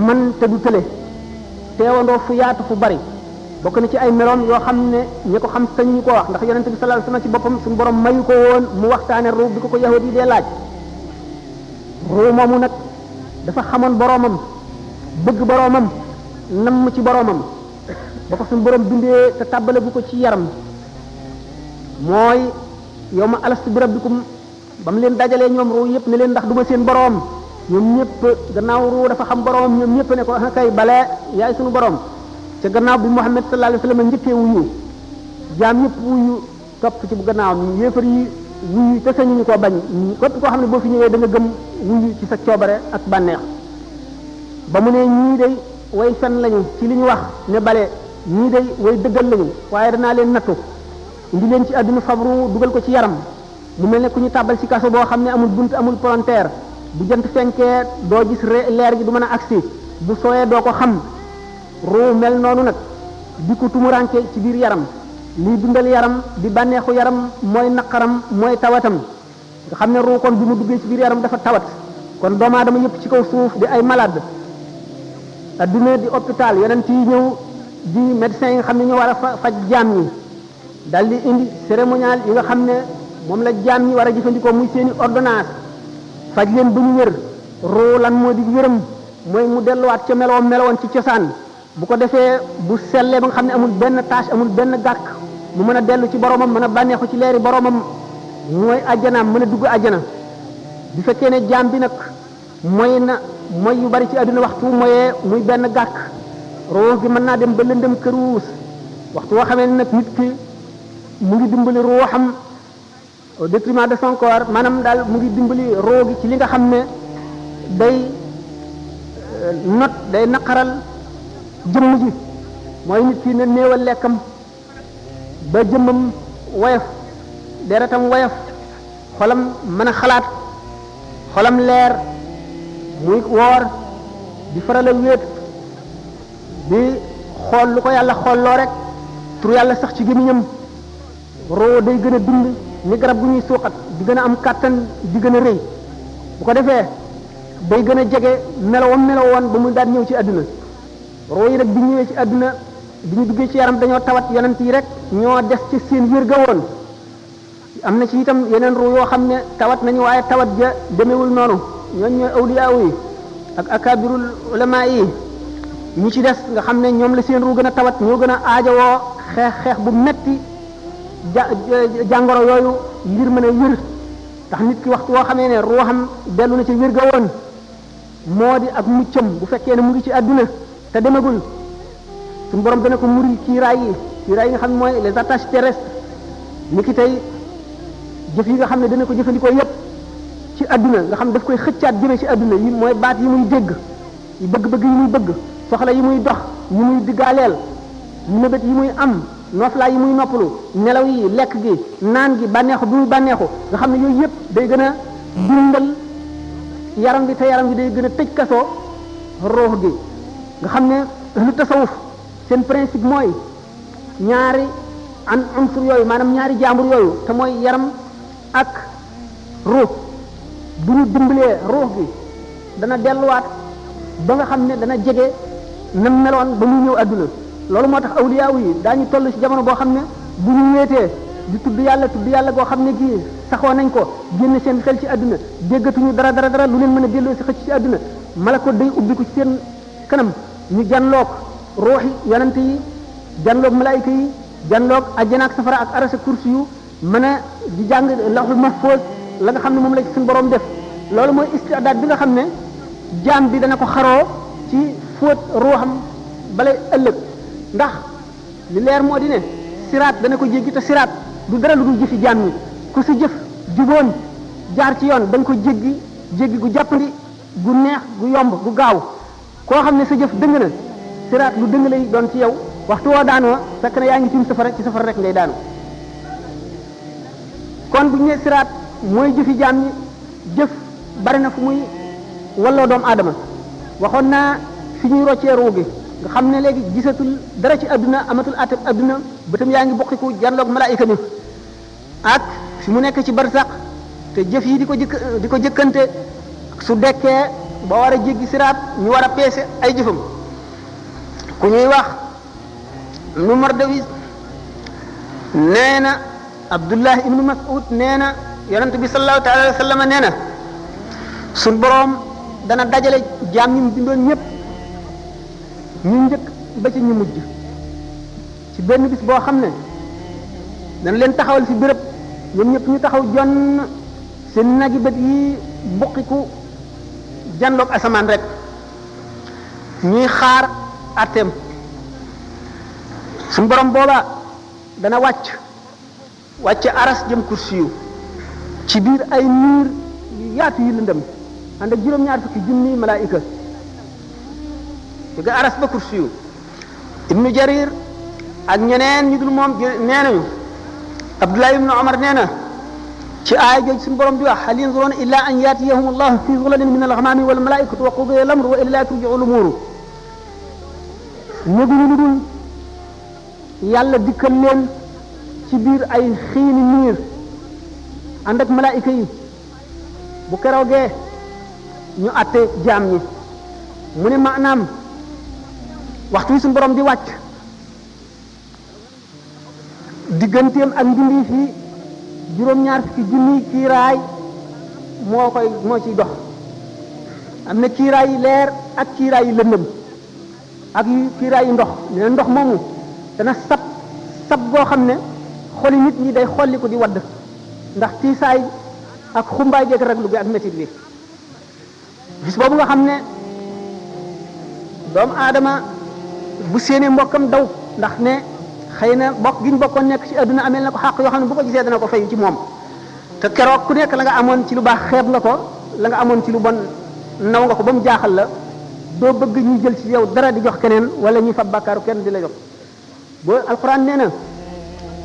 [SPEAKER 1] man te du tële teewandoo fu yaatu fu bari bokk na ci ay meloom yoo xam ne ñi ko xam sañ ñu ko wax ndax yonente bi sallallahu alayhi wasallam ci boppam suñu borom mayu ko woon mu waxtaane ruu bi ko yahudi yi dee laaj ruu moomu nag dafa xamoon boroomam bëgg boroomam namm ci boroomam ba ko suñu borom bindee te tàbbale bu ko ci yaram mooy yow ma alastu bi rabbikum ba mu leen dajalee ñoom ruu yëpp ne leen ndax duma seen boroom ñoom ñëpp gannaaw ruu dafa xam boroomam ñoom ñëpp ne ko kay bale yaay suñu boroom ca gannaaw bi Muhammad sallallahu alayhi wasallam njëkkee wuyu jaam ñëpp wuyu topp ci bu gannaaw yéefar yi wuyu te sañu ñu koo bañ képp koo xam ne boo fi ñëwee da nga gëm wuyu ci sa coobare ak bànneex ba mu ne ñii day way fen lañu ci li ñu wax ne bale ñii day way dëggal lañu waaye danaa leen nattu indi leen ci àdduna fabru dugal ko ci yaram mu mel ne ku ñu tàbbal ci kaso boo xam ne amul bunt amul palanteer bu jant fenkee doo gis leer gi du mën a agsi bu sooyee doo ko xam ruu mel noonu nag di ko tumuranke ci biir yaram liy dundal yaram di bànneexu yaram mooy naqaram mooy tawatam nga xam ne ruu kon bi mu duggee ci biir yaram dafa tawat kon doomu aadama yëpp ci kaw suuf di ay malade adduna di hôpital yonent yi ñëw di médecins yi nga xam ne ñu war a faj jaam ñi dal di indi cérémonial yi nga xam ne moom la jaam ñi war a jëfandikoo muy seeni ordonnance faj leen ba ñu wér ruu lan moo di wéram mooy mu delluwaat ca meloon ci cosaan bu ko defee bu sellee ba nga xam ne amul benn tâche amul benn gàkk mu mën a dellu ci boromam mën a bànneexu ci leeri boromam mooy ajjanaam mën a dugg ajjana bu fekkee ne jaam bi nag mooy yu bari ci àdduna waxtu moyee muy benn gàkk ruux gi mën naa dem ba lëndëm këruus waxtu woo xamee nag nit ki mu ngi dimbali ruuxam au détriment de son corps maanaam daal mu ngi dimbali ruux gi ci li nga xam ne day naqaral jëmm ji mooy nit ki ne néewal lekkam ba jëmmam woyof deretam woyof xolam mën a xalaat xolam leer muy woor di faral a wéet di xool lu ko yàlla xoolloo rek tur yàlla sax ci gémmiñam roo day gën a dund ni garab gu ñuy suuxat di gën a am kàttan di gën a rëy bu ko defee day gën a jege melowam melowoon ba mu daan ñëw ci àdduna roo yi nag bi ñëwee ci àdduna bi ñu duggee ci yaram dañoo tawat yonent yi rek ñoo des ci seen wér ga woon am na ci itam yeneen ruu yoo xam ne tawat nañu waaye tawat ja demewul noonu ñooñ ñooy awliyaaw yi ak akabirul ulama yi ñi ci des nga xam ne ñoom la seen ruu gën a tawat ñoo gën a aajowoo xeex bu metti jàngoro yooyu ngir mën a wér tax nit ki waxtu woo xamee ne ruuxam dellu na ci wér ga woon moo di ak muccam bu fekkee ne mu ngi ci àdduna te demagul suñu borom dana ko muri kiiraay yi nga xam ne mooy les attaches terrestres ni ki tey jëf yi nga xam ne dana ko jëfandikoo yépp ci àdduna nga xam daf koy xëccaat jëme ci àdduna yi mooy baat yi muy dégg yi bëgg-bëgg yi muy bëgg soxla yi muy dox yi muy diggaaleel mébét yi muy am nooflaay yi muy noppalu nelaw yi lekk gi naan gi bànneexu bi muy bànneexu nga xam ne yooyu yépp day gën a dundal yaram bi te yaram bi day gën a tëj kasoo roox gi nga xam ne lu tasawuf seen principe mooy ñaari an unsur yooyu maanaam ñaari jaambur yooyu te mooy yaram ak ruux bu ñu dimbalee ruux gi dana delluwaat ba nga xam ne dana jege nam meloon ba muy ñëw àdduna loolu moo tax awliyaaw yi daañu toll ci jamono boo xam ne bu ñu wéetee di tudd yàlla goo xam ne gii saxoo nañ ko génn seen xel ci àdduna déggatuñu dara lu leen mën a delloo si xëcc ci àdduna malako day ubbi ko ci seen kanam ñu janloog ruuxi yonante yi janloog malaayika yi janloog ajjana ak safara ak arasa kursi yu mën a di jàng lawhul mahfuz la nga xam ne moom la ci suñu borom def loolu mooy istidaad bi nga xam ne jaam bi dana ko xaroo ci fóot ruuxam balay ëllëg ndax li leer moo di ne siraat dana ko jéggi te siraat du dara lu dul jëfi jaam ñi ku sa jëf juboon jaar ci yoon da nga ko jéggi gu jàppandi gu neex gu yomb gu gaaw koo xam ne sa jëf dëng na siraat lu dëng lay doon ci yow waxtu woo daanoo fekk na yaa ngi tiim safara ci safara rek ngay daanu kon bu ñu nee siraat mooy jëfi jaam ñi jëf bari na fu muy walloo doomu aadama waxoon naa fi ñuy roccee ruu gi nga xam ne léegi gisatul dara ci adduna amatul atab adduna bëtam yaa ngi bokkiku janloog malaayika mi ak fi mu nekk ci barsaq te jëf yi di ko jëkkante su dekkee ba war a jéggi siraat ñu war a peese ay jëfam ku ñuy wax ibnu Mardawis nee na Abdullah ibnu Mas'ud nee na yonent bi sallallahu taala alayhi wa sallam nee na suñ boroom dana dajale jaam ñi mu bindoon ñëpp ñu njëkk ba ci ñu mujj ci benn bis boo xam ne dana leen taxawal fi béréb ñoom ñëpp ñu taxaw jonn seen nagi bët yi buqiku janloog asamaan rek ñuy xaar atteem suñu borom booba dana wàcc aras jëm kursiyu ci biir ay niir yu yaatu yu lëndëm ànd ak juróom-ñaar fukki junni malaayika jóge aras ba kursiyu ibnu jarir ak ñeneen ñu dul moom nee nañu abdullah ibnu omar nee na ci aaya jooju suñu borom di wax hal yanzuruna illa an yatiyahum allahu fi zulalin min alghamami wal malaikatu wa qudiya al amru wa ila turji'u al umuru ñëguñu lu dul yàlla dikkal leen ci biir ay xiini niir ànd ak malaayika yi bu keroogee ñu atte jaam ñi mu ne maanaam waxtu wi suñu borom di wàcc digganteem ak mbindeef yi juróom-ñaar fukki junniy kiiraay moo ciy dox am na kiiraay yi leer ak kiiraay yi lëndëm ak kiiraay yi ndox nee na ndox moomu dana sab goo xam ne xoli nit ñi day xolli ko di wadd ndax tiisaay ak xumbaay jeeg raglu bi ak métit bi bis boobu nga xam ne doomu aadama bu séenee mbokkam daw ndax ne xëy na bokk gi ñu bokkoon nekk ci adduna ameel na ko xàq yoo xam ne bu ko gisee dana ko fay ci moom te keroog ku nekk la nga amoon ci lu baax xeeb nga ko la nga amoon ci lu bon naw nga ko ba mu jaaxal la doo bëgg ñu jël ci yow dara di jox keneen wala ñuy fab bàkkaaru kenn di la jox boo alxuraan nee na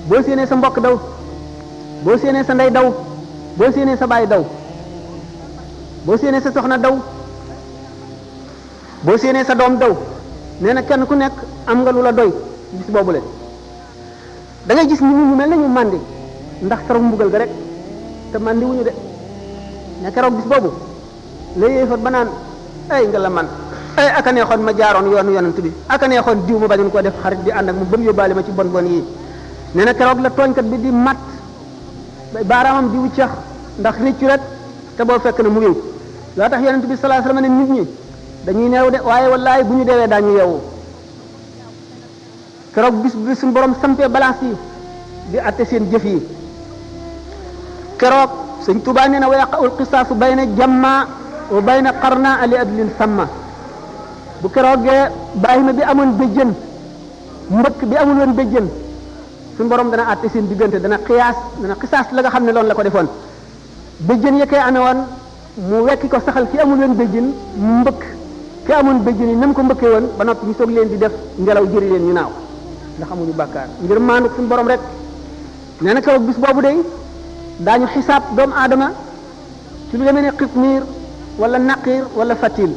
[SPEAKER 1] boo séenee sa mbokk daw boo séenee sa ndey daw boo séenee sa baay daw boo séenee sa soxna daw boo séenee sa doom daw nee na kenn ku nekk am nga lu la doy bis boobule da ngay gis nit ñi ñu mel ne ñu màndi ndax keroog mbugal ga rek te màndi wuñu de ne keroog bis boobu la yéefar ba naan ay nga la man ay aka neexoon ma jaaroon yoonu yonent bi aka neexoon diw ma bañoon koo def xarit di ànd ak mu ba mu yóbbaale ma ci bon bon yi nee na keroog la tooñkat bi di mat baaraamam di wuccax ndax réccu rek te boo fekk na mu wéw loo tax yonent bi sallallahu alayhi wasallam ne nit ñi dañuy neew de waaye wallaay bu ñu deewee daañu yeewu keroog bis bi suñu borom sampee balance yi di atte seen jëf yi keroog sëñ Tuubaa nee na wa yaqa'ul qisaasu bayna jamma wa bayna qarna li adlin samma bu keroogee bàyyi ma bi amoon béjjën mbëkk bi amul woon béjjën suñu borom dana atte seen diggante dana xisaas la nga xam ne loolu la ko defoon béjjën ya koy amee woon mu wekki ko saxal ki amul woon béjjën mu mbëkk ki amoon béjjën yi nam ko mbëkkee woon ba noppi ñu soog leen di def ngelaw jëri leen ñu naaw ndax amuñu bàkkaar ngir maandu suñu borom rek nee na keroog bis boobu day daañu xisaab doomu aadama ci lu demee ne xitmiir wala naqiir wala fatil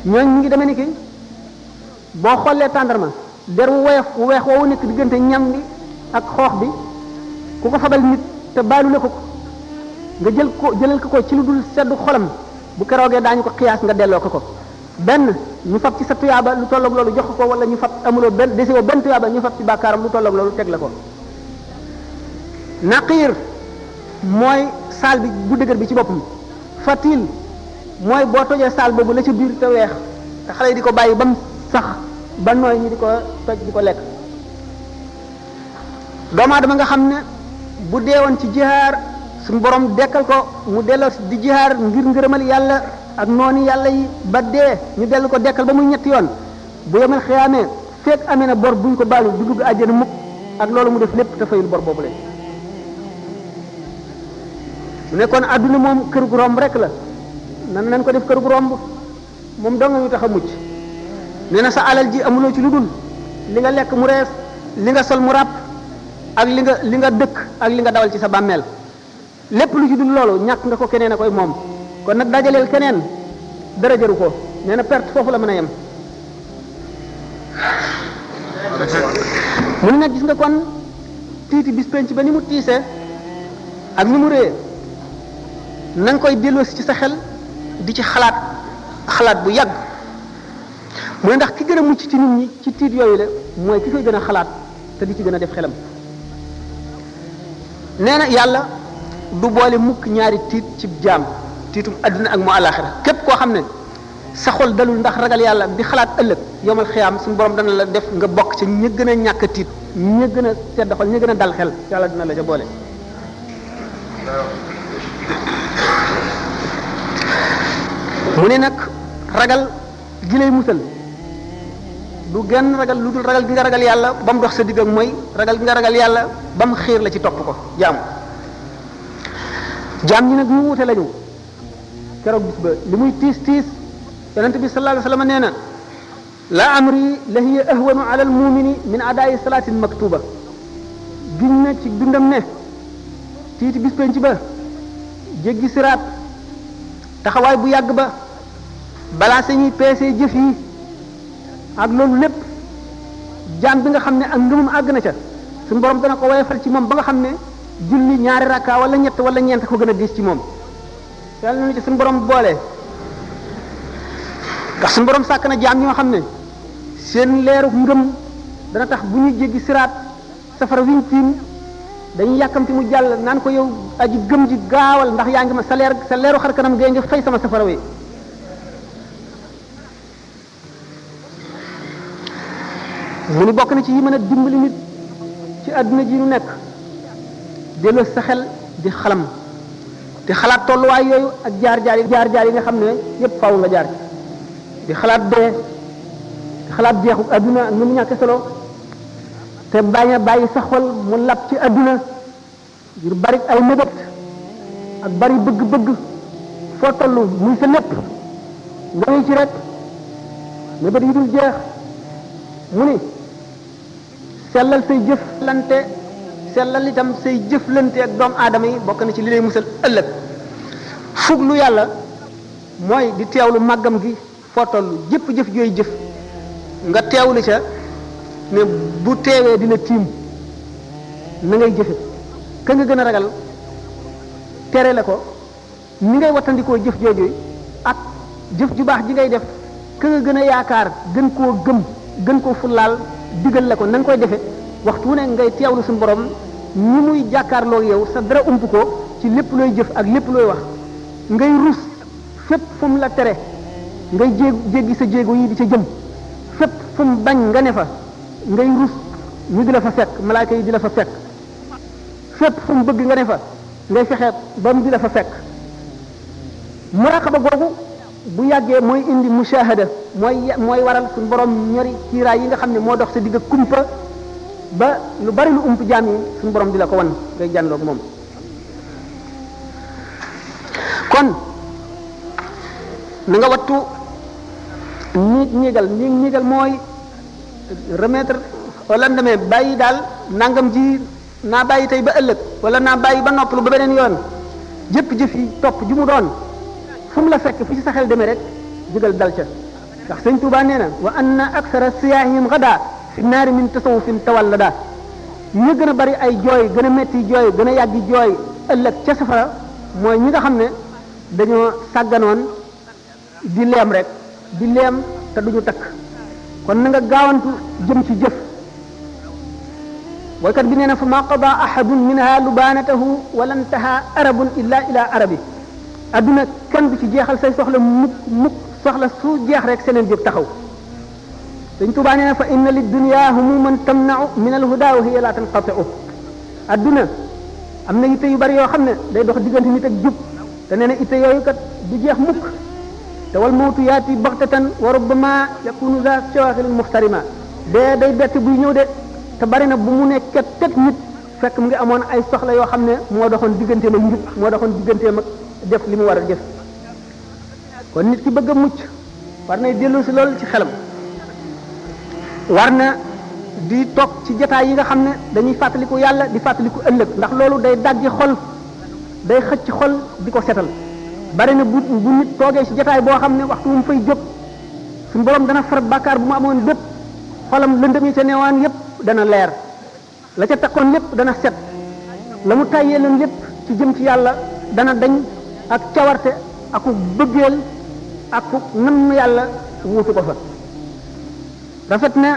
[SPEAKER 1] ñooñ ñu ngi demee ni ki boo xoolee tàndarma der wu weex woowu nekk diggante ñam bi ak xoox bi ku ko fabal nit te baalu la ko nga jëlal ko ci lu dul seddu xolam bu keroogee daañu ko xiyaas nga delloo ko benn ñu fab ci sa tuyaaba lu tolloog loolu jox ko wala ñu fab amuloo benn desewoo benn tuyaaba ñu fab ci bàkkaaram lu tolloog loolu teg la ko naqiir mooy saal bi bu dëgër bi ci boppam fatil mooy boo tojee saal boobu la ci biir te weex te xale yi di ko bàyyi ba mu sax ba nooy ñi di ko toj di ko lekk doomu aadama nga xam ne bu deewoon ci jihaar suñu borom dekkal ko mu delloo di jihaar ngir ngërëmal yàlla ak noonu yàlla yi ba dee ñu dellu ko dekkal ba muy ñetti yoon bu yemal xiyaamee fekk amee na bor buñ ko baalu du dugg àjjana mukk ak loolu mu def lépp te fayul bor boobu leen mu nekkoon adduna moom kër gu romb rek la nan ko def kër gu romb moom dong ñu tax a mucc nee na sa alal ji amuloo ci lu dul li nga lekk mu rees li nga sol mu ràpp ak li nga dëkk ak li nga dawal ci sa bàmmeel lépp lu ci dul loolu ñàkk nga ko keneen a koy moom kon nag dajaleel keneen dara jëru ko nee na perte foofu la mën a yem mu ne nag gis nga kon tiiti bis penc ba ni mu tiisee ak ni mu réyee na nga koy delloosi ci sa xel di ci xalaat bu yàgg mu ne ndax ki gën a mucc ci nit ñi ci tiit yooyu la mooy ki koy gën a xalaat te di ci gën a def xelam nee na yàlla du boole mukk ñaari tiit ci jaam tiitum adduna ak mu àllaaxira képp koo xam ne sa xol dalul ndax ragal yàlla di xalaat ëllëg yomal xiyaam suñu borom dana la def nga bokk ci ña gën a ñàkk tiit ña gën a sedd xol ña gën a dal xel yàlla dina la ca boole mu ne nag ragal gi lay musal du genn ragal lu dul ragal gi nga ragal yàlla ba mu dox sa digg ak mooy ragal gi nga ragal yàlla ba mu xiir la ci topp ko jaam ñi nag ñu wute lañu keroog bis ba li muy tiis yonente bi sallallahu alayhi wasallam nee na la amri la hiya ahwanu ala al mumini min adaayi salaatin maktuba giñ na ci dundam ne tiiti bis penc ba jéggi siraat taxawaay bu yàgg ba balaa ñuy peesee jëf yi ak loolu lépp jaam bi nga xam ne ak ngëmum àgg na ca suñu borom dana ko woyofal ci moom ba nga xam ne julli ñaari rakka wala ñett wala ñeent ko gën a diis ci moom yàlla nañu ci suñu borom boole ndax suñu borom sàkk na jaam ñoo xam ne seen leeru ngëm dana tax bu ñu jéggi siraat safara wiñ tiim dañuy yàkkamti mu jàll naan ko yow aji gëm ji gaawal ndax yaa ngi ma sa leeru xar kanam gee nga fay sama safara wi mu ni bokk na ci yi mën a dimbali nit ci àdduna ji nu nekk delloo sa xel di xalam di xalaat tolluwaay yooyu ak jaar-jaar yi nga xam ne yépp faaw nga jaar ci di xalaat dee di xalaat jeexu àdduna ak ni mu ñàkk solo te bañ a bàyyi sa xol mu lab ci àdduna ngir bari ay mébét ak bari bëgg-bëgg foo toll muy sa lépp nga ngi ci rek mébét yi dul jeex mu ni sellal say jëf lante sellal itam say jëflante ak doomu aadama yi bokk na ci li lay musal ëllëg fuglu yàlla mooy di teewlu màggam gi foo toll jëpp jëf jooy jëf nga teewlu ca ne bu teewee dina tiim na ngay jëfe ka nga gën a ragal tere la ko ni ngay wattandikoo jëf jooju ak jëf ju baax ji ngay def ka nga gën a yaakaar gën koo gëm gën koo fullaal digal la ko na nga koy defe waxtu wu ne ngay teewlu suñu borom ñi muy jàkkaarloo yow sa dara ump ko ci lépp looy jëf ak lépp looy wax ngay rus fépp fu mu la tere ngay jéggi sa jéego yi di ca jëm fépp fu mu bañ nga ne fa ngay rus ñu di la fa fekk malaaka yi di la fa fekk fépp fu mu bëgg nga ne fa ngay fexe ba mu di la fa fekk muraqaba googu bu yàggee mooy indi mushahada mooy waral suñu borom ñori kiiraay yi nga xam ne moo dox sa digg kumpa ba lu bari lu ump jaam yi suñu borom di la ko wan ngay jàndoog moom kon na nga wattu niigal mooy remettre au lendemain bàyyi daal nangam ji naa bàyyi tey ba ëllëg wala naa bàyyi ba noppalu ba beneen yoon jëf yi topp ju mu doon fu mu la fekk fu ci sa xel demee rek jógal dal ca ndax sëñ Tuubaa nee na wa anna aksara siyaahim gada fi naari min tasawufin tawallada ñi gën a bari ay jooy gën a metti jooy gën a yàggi jooy ëllëg ca safara mooy ñi nga xam ne dañoo sàgganoon di leem rek di leem te duñu takk kon na nga gaawantu jëm ci jëf waykat bi nee na fa ma qada ahadun minha lubanatahu wala ntaha arabun illa ila arabi adduna kenn du ci jeexal say soxla mukk soxla su jeex rek seneen jóg taxaw Sëñ Tuubaa nee na fa inna lid dunya humuman tamna'u min al huda wa hiya la tanqati'u adduna am na yitte yu bari yoo xam ne day dox diggante nit ak jub te nee na itte yooyu kat du jeex mukk te wal mawtu yaati baxtatan wa rubbama yakunu za shawaxil muxtarima dee day bett buy ñëw de te bari na bu mu ne ket nit fekk mu ngi amoon ay soxla yoo xam ne moo doxoon digganteem ak njub moo doxoon digganteem ak def li mu war a def kon nit ki bëgg a mucc war nay dellu si loolu ci xelam war na di toog ci jataay yi nga xam ne dañuy fàttaliku yàlla di fàttaliku ëllëg ndax loolu day dajji xol day xëcc xol di ko setal bari na bu nit toogee ci jataay boo xam ne waxtu mu fay jóg suñu borom dana far bàkkaar bu mu amoon bépp xolam lëndëm yi ca neewaan yépp dana leer la ca takkoon lépp dana set la mu tàyyee leen lépp ci jëm ci yàlla dana dañ ak cawarte aku bëggeel aku namm yàlla wuutu ko fa rafet na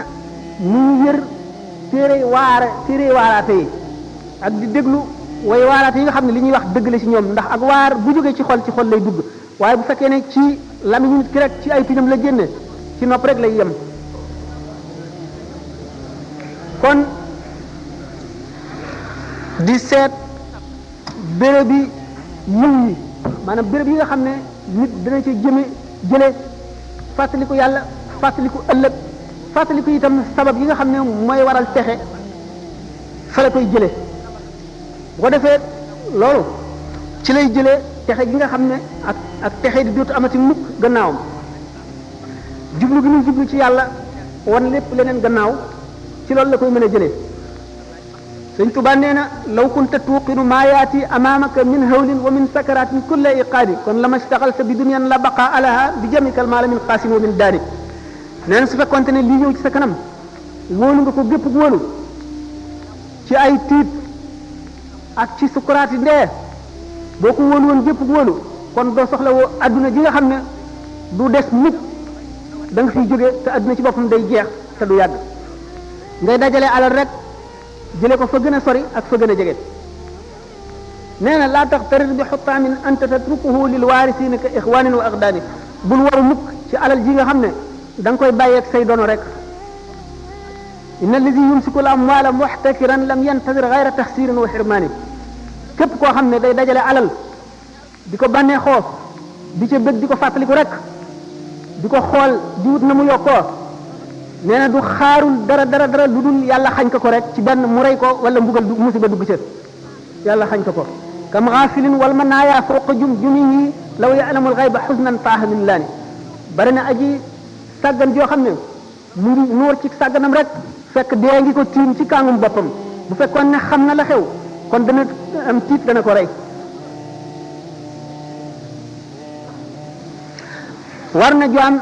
[SPEAKER 1] ñu yër téere waaraate yi ak di déglu way waaraate yi nga xam ne li ñuy wax dëgg la ci ñoom ndax ak waar bu jógee ci xol lay dugg waaye bu fekkee ne ci lamiñu nit ki rek ci ay tuñam la génne ci nopp rek lay yem kon di seet béréb yi yiw yi maanaam béréb yi nga xam ne nit dana ci jële fàttaliku yàlla fàttaliku ëllëg fàttaliku itam sabab yi nga xam ne mooy waral texe fa la koy jële bu ko defee loolu ci lay jëlee texe gi nga xam ne ak texe di dootu amati mukk gannaawam jublu gi ñu jublu ci yàlla wan lépp leneen gannaaw ci loolu la koy mën a jëlee Sëñ Tuubaa nee na law kunta tuuqinu maa yaati amaamaka min hawlin wa min sakaratin kulla iqaadi kon lama staxalta bi dunyan la baqa alaha bi jamikal maala min qaasim wa min daani nee na su fekkonte ne lii ñëw ci sa kanam wóolu nga ko gépp wóolu ci ay tiit ak ci sukuraati ndee boo ko wóolu woon gépp wóolu kon doo soxla woo adduna ji nga xam ne du des mukk da nga fiy jóge te adduna ci boppam day jeex te du yàgg ngay dajale alal rek jële ko fa gën a sori ak fa gën a jege nee na laa tax tarir bi xutaamin anta tatrukuhu lil waarisiina ka ixwaanin wa axdaani bul waru mukk ci alal ji nga xam ne da nga koy bàyyeeg say dono rek inna alladi yumsiku al amwaala muxtakiran lam yantadir gayra taxsirin wa xirmaani képp koo xam ne day dajale alal di ko bànnee xoo di ca bëgg di ko fàttaliku rek di ko xool di wut na mu yokkoo nee na du xaarul dara lu dul yàlla xañ ko rek ci benn mu rey ko wala mbugal musiba dugg ca yàlla xañ ko kam xaafilin wal manaaya fawqa jumihi law ya'lamul xayba xusnan faaha min laani bari na aji sàggan joo xam ne mu ngi nuur ci sàgganam rek fekk dee ngi ko tiim ci kàngum boppam bu fekkoon ne xam na la xew kon dana am tiit dana ko rey. war na jaam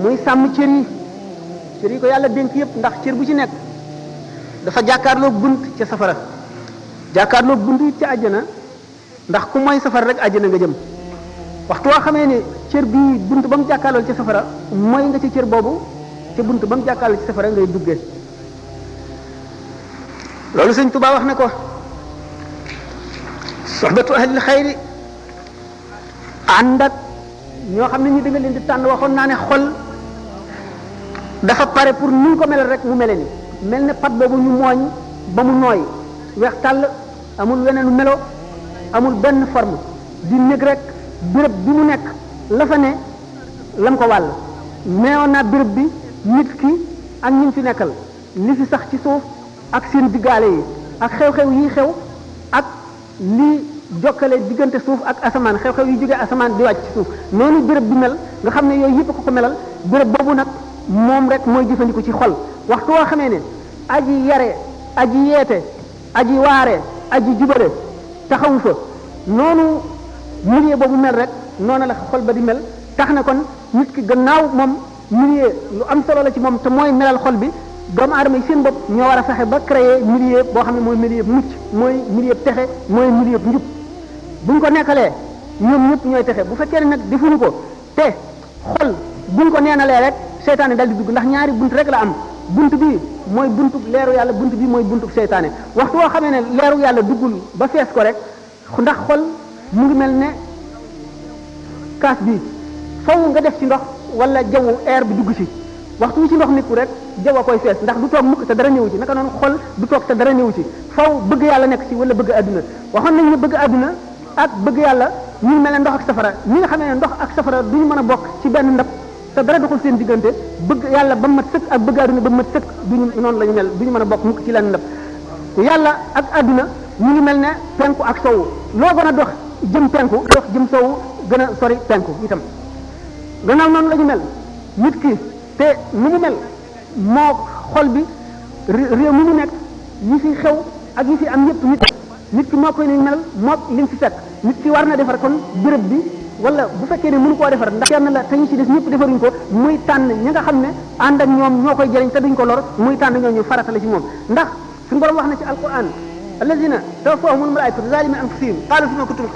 [SPEAKER 1] muy sàmm cër yi ko yàlla dénk yëpp ndax cër bu ci nekk dafa jàkkaarloog bunt ca safara jàkkaarloog bunt it ca àjjana ndax ku mooy safara rek àjjana nga jëm waxtu woo xamee ne cër bii bunt ba mu jàkkaarlool ca safara mooy nga ci cër boobu ca bunt ba mu jàkkaarlool ci safara ngay duggee loolu Sëñ Tuubaa wax na ko soxbatu ahlil xayri ànd ak ñoo xam ne ñi da nga leen di tànn waxoon naa ne xol dafa pare pour ni ko melal rek mu mele ni mel ne pat boobu ñu mooñ ba mu nooy weex tàll amul weneenu melo amul benn forme di nekk rek béréb bi mu nekk la fa ne lam ko wàll neewoon naa béréb bi nit ki ak ñi fi nekkal li fi sax ci suuf ak seen diggaale yi ak xew-xew yi xew ak li jokkale diggante suuf ak asamaan xew-xew yi jógee asamaan di wàcc ci suuf noonu béréb bi mel nga xam ne yooyu yëpp ko melal béréb boobu nag moom rek mooy jëfandiku ci xol waxtu woo xamee ne aji yare aji yeete aji waare aji jubale taxawu fa noonu milieu boobu mel rek noonu la xol ba di mel tax na kon nit ki gannaaw moom milieu lu am solo la ci moom te mooy melal xol bi doomu aadama yi seen bopp ñoo war a fexe ba créer milieu boo xam ne mooy milieu mucc mooy milieu texe mooy milieu njub buñ ko nekkalee ñoom ñëpp ñooy texe bu fekkee ne nag defuñu ko te xol buñ ko neenalee rek seytaane dal di dugg ndax ñaari bunt rek la am bunt bi mooy buntu leeru yàlla bunt bi mooy buntu seytaane waxtu woo xamee ne leeru yàlla duggul ba fees ko rek ndax xol mu ngi mel ne kaas bi faw nga def ci ndox wala jaww air bi dugg ci waxtu wi ci ndox nikku rek jaww a koy fees ndax du toog mukk te dara ñëw ci naka noonu xol du toog te dara ñëw ci faw bëgg yàlla nekk ci wala bëgg àdduna waxoon nañ ne bëgg àdduna ak bëgg yàlla ñu mel ne ndox ak safara ñi nga xamee ne ndox ak safara duñu mën a bokk ci benn ndab te dara doxul seen diggante bëgg yàlla ba mat sëkk ak bëgg àdduna ba mat sëkk duñu noonu la ñu mel duñu mën a bokk mukk ci lenn ndab yàlla ak àdduna ñu ngi mel ne penku ak sowu loo gën a dox jëm penku dox jëm sowu gën a sori penku itam gannaaw noonu la ñu mel nit ki te nu mu mel moo xol bi réew mi mu nekk yi fi xew ak yi fi am yëpp nit ki moo koy ni mel moo li mu fi fekk nit ki war na defar kon béréb bi wala bu fekkee ne mënu koo defar ndax kenn la te ñu ci des ñëpp defaruñ ko muy tànn ñi nga xam ne ànd ak ñoom ñoo koy jëriñ te duñ ko lor muy tànn ñooñu farata la ci moom ndax suñu borom wax na ci alquran alladina tawaffahumul malaikatu zalimi anfusihim qalu fima kuntum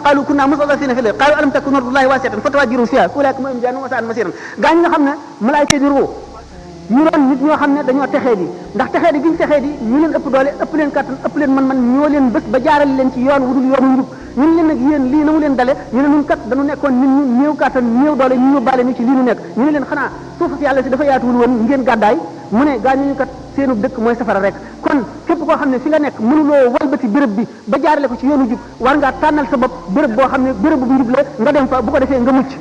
[SPEAKER 1] qalu kunna mustadafina fil ardi qalu alam takun ardullahi wasi'atan fatahajjaru fiha ulaika hum jahannam wa sa'at masiran gaañ nga xam ne malaayka di ruu ñu doon nit ñoo xam ne dañoo texee di ndax texee di giñ texee di ñu leen ëpp doole ëpp leen kattan ëpp leen man ñoo leen bés ba jaarale leen ci yoon wudul yoonu njub ñun leen nag yéen lii na mu leen dale ñu ne ñun kat dañu nekkoon nit ñu néew kattan néew doole ñu yóbbaale ñu ci lii ñu nekk ñu ne leen xanaa suuf si yàlla si dafa yaatuwul woon ngeen gàddaay mu ne gaañu ñu kat seenu dëkk mooy safara rek kon képp koo xam ne fi nga nekk mënuloo walbati béréb bi ba jaarale ko ci yoonu jub war ngaa tànnal sa bopp béréb boo xam ne béréb bu njub la nga dem fa bu ko defee nga mucc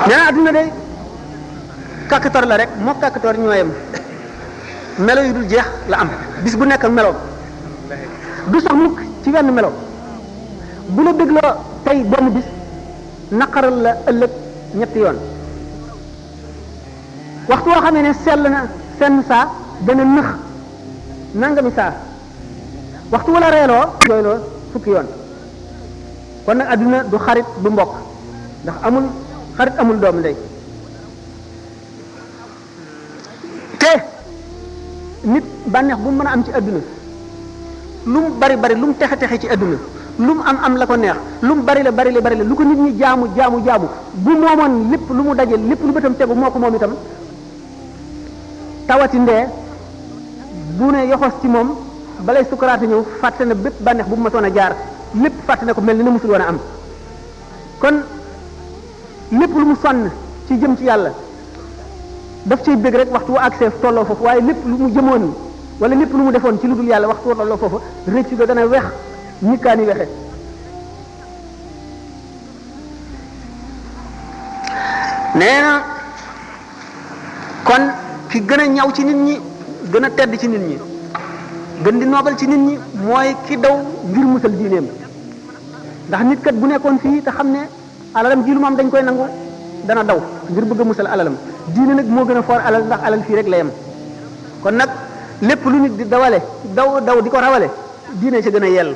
[SPEAKER 1] nee na adduna de kàkkator la rek moo kàkkator ñooyam melo yu dul jeex la am bis bu nekk melo du sax mukk ci wenn melo bu la dégloo tey benn bis naqaral la ëllëg ñetti yoon waxtu woo xamee ne sell na senn saa dana nëx nangami saa waxtu wala reeloo jooyloo fukki yoon kon nag adduna du xarit du mbokk ndax amul xarit amul doom ndey te nit bànneex bu mu mën a am ci adduna lu mu bari bari lu mu texe texe ci adduna lu mu am la ko neex lu mu bari la lu ko nit ñi jaamu bu moomoon lépp lu mu daje lépp lu bëtam tegu moo ko moom itam tawati ndee bu ne yoxos ci moom balay sukaraate ñëw fàtte na bépp bànneex bu mu masoon a jaar lépp fàtte na ko mel ni na musul woon a am kon lépp lu mu sonn ci jëm ci yàlla daf cay bëgg rek waxtu wu accès tolloo foofu waaye lépp lu mu jëmoon wala lépp lu mu defoon ci lu dul yàlla waxtu wu tolloo foofu rëcc ga dana wex ñikkaani wexe nee na kon ki gën a ñaw ci nit ñi gën a tedd ci nit ñi gën di noobal ci nit ñi mooy ki daw ngir musal diineem ndax nit kat bu nekkoon fii te xam ne alalam ji lu mu am dañ koy nangu dana daw ngir bëgg a musal alalam diine nag moo gën a foor alal ndax alal fii rek la yem kon nag lépp lu nit di dawale daw di ko rawale diine ci gën a yell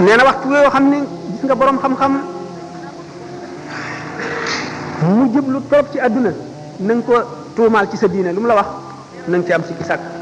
[SPEAKER 1] nee na waxtu yoo xam ne gis nga borom xam-xam mu jublu trop ci àdduna na nga ko tuumaal ci sa diine lu mu la wax na nga ci am sikki sàkk